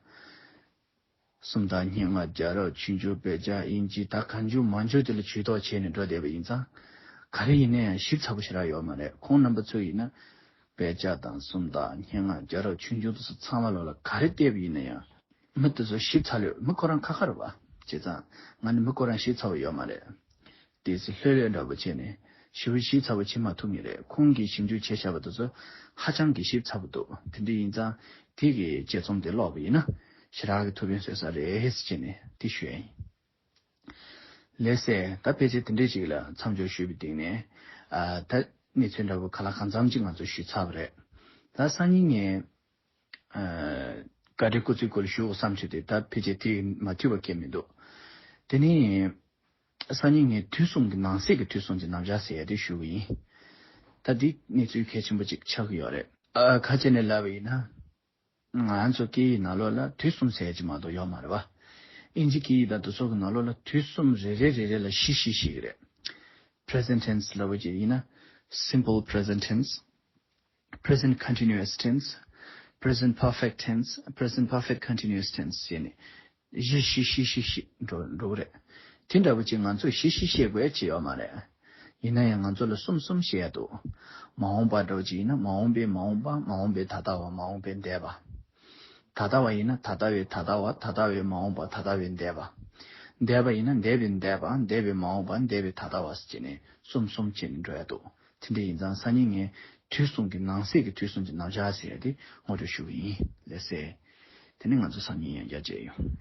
སུམ་རྟགས་སྙན་ངག་རྒྱལ་རབས་ཆོས་འབྱུང་དཔེ་ཆ་དབྱིན་ཇི་ད་གང་བྱུང་མང་བྱུང་དེ་ལ་ཇུས་གཏོགས་བྱས་ནས་འགྲོ་བསྡད་པ་ཡིན་ཙང་། ག་རེ་ཡིན་ན་ཡང་ཞིབ་ཚགས་པོ་ཞེ་དྲག་ཡོད་མ་རེད། ཁོང་རྣམ་པ་ཚོ་ཡིན་ན་དཔེ་ཆ་དང་སུམ་རྟགས་སྙན་ངག་རྒྱལ་རབས་ཆོས་འབྱུང་དེ་ཚོ་ཚང་མ་ལོག་ལ་ག་རེ་བལྟས་པ་ཡིན་ན་ཡང་མི་དེ་ཚོ་ཞིབ་ཚགས་ལོས། མི་ཁོ་རང་ཁ་ཁ་རེད་བ། བྱས་ཙང་ང་ནི་མི་ཁོ་རང་ཞིབ་ཚགས་པོ་ཡོད་མ་རེད། དེ་ཚོ་ལྷོད་ལྷོད་འདྲ་པོ་བྱས་ནས་ཞིབ་ཞིབ་ཚགས་པོ་བྱེད་མ་ཐུབ་ངེས་རེད། ཁོང་གིས་ཞིབ་འཇུག་བྱས་བཞག་པ་དེ་ཚོ་ཧ་ཅང་གི་ཞིབ་ཚགས་པོ་འདུག་དེ་འདྲ་ཡིན་ཙང་དེ་གི་དཔྱད་རྩོམ་དེ་ཀློག་པ་ཡིན་ན་ཞེ་དྲག་གི་ཐུགས་ཕན་གསོས་ས་རེད་ཟེར་བྱས་ནས་དེ་ཞུ་ཡ་ཡིན། ལགས་སེ། ད་ཕལ་ཆེར་དེ་འདྲས་ཅིག་ལ་མཚམས་འཇོག་ཞུས་པའི་སྟེང་ནས། ཨ། ད་གནས་ཚུལ་འདྲ་པོ་གང་ལ་གང་འཚམ་ཅིག་ང་ཚོས་ཞུས་ཚར་བ་རེད། ད་སང་ཉིན་ངས། ཨ། བཀའ་དྲིན་སྐུ་ཚེའི་སྐོར་ཞུ་དགོས་བསམ་བྱུང་སྟེ། ད་ཕལ་ཆེར་དེ་མ་འཐུས་པ་གང་མི་འདུག་དེ་ནི་སང་ཉིན་ངས་དུས་གསུམ་གྱི་ནང་གསེས་ཀྱི་དུས་གསུམ་གྱི་རྣམ་གཞག་ཟེར་ཡ་དེ་ཞུ་གི་ཡིན། ད་འདི་གནས་ཚུལ་གལ་ཆེན་པོ་ཅིག་ཆགས་ཀྱི་ཡོད་རེད། ཨ། ཁ་ཆེ་ནས་ལབ་པ་ཡིན་ན། ང་ཚོ་སྐད་ཡིག་ནང་ལོགས་ལ་དུས་གསུམ་ཟེར་ཡ་ཅིག་མ་གཏོགས་ཡོད་མ་རེད་བ། ཨིན་ཇི་སྐད་ཡིག་དང་དེ་ཚོ་གི་ནང་ལོགས་ལ་དུས་གསུམ་རེ་རེ་རེ་རེ་ལ་བཞི་བཞི་བཞི་གི་རེད། Present tense ལབ་པ་ཅིག་ཡིན་ན། Simple present tense, present continuous tense, present perfect tense, present perfect continuous tense ཟེར་ནས་བཞི་བཞི་བཞི་བཞི་བཞི་འགྲོ་འགྲོ་གི་རེད། དེ་འདྲ་པོ་ཅིག་ང་ཚོས་བཞི་བཞི་བཤད་དགོས་ཡ་ཅིག་ཡོད་མ་རེད། ཡིན་ན་ཡང་ང་ཚོ་ལ་གསུམ་གསུམ་བཤད་ཡ་འདུག་མ་འོངས་པ་འདྲ་པོ་ཅིག་ཡིན་ན་མ་འོངས་པའི་མ་འོངས་པ། མ་འོངས་པའི་ད་ལྟ་བ། མ་འོངས་པའི་འདས་པ། ད་ལྟ་བ་ཡིན་ན་ད་ལྟ་བའི་ད་ལྟ་བ། ད་ལྟ་བའི་མ་འོངས་པ། ད་ལྟ་བའི་འདས་པ། འདས་པ་ཡིན་ན་འདས་པའི་འདས་པ། འདས་པའི་མ་འོངས་པ། འདས་པའི་ད་ལྟ་བ་ཟེར་བྱས་ནས་གསུམ་གསུམ་བྱས་ནས་འགྲོ་ཡ་འདུག་དེ་འདྲ་ཡིན་ཙང་སང་ཉིན་ངས་དུས་གསུམ་གྱི་ནང་གསེས་ཀྱི་དུས་གསུམ་གྱི་རྣམ་གཞག་ཟེར་ཡ་དེ་ངོ་སྤྲོད་ཞུ་གི་ཡིན། ལགས་སེ། དེ་ནས་ང་ཚོ་སང་ཉིན་ཡང་བསྐྱར་མཇལ་ཡོང་།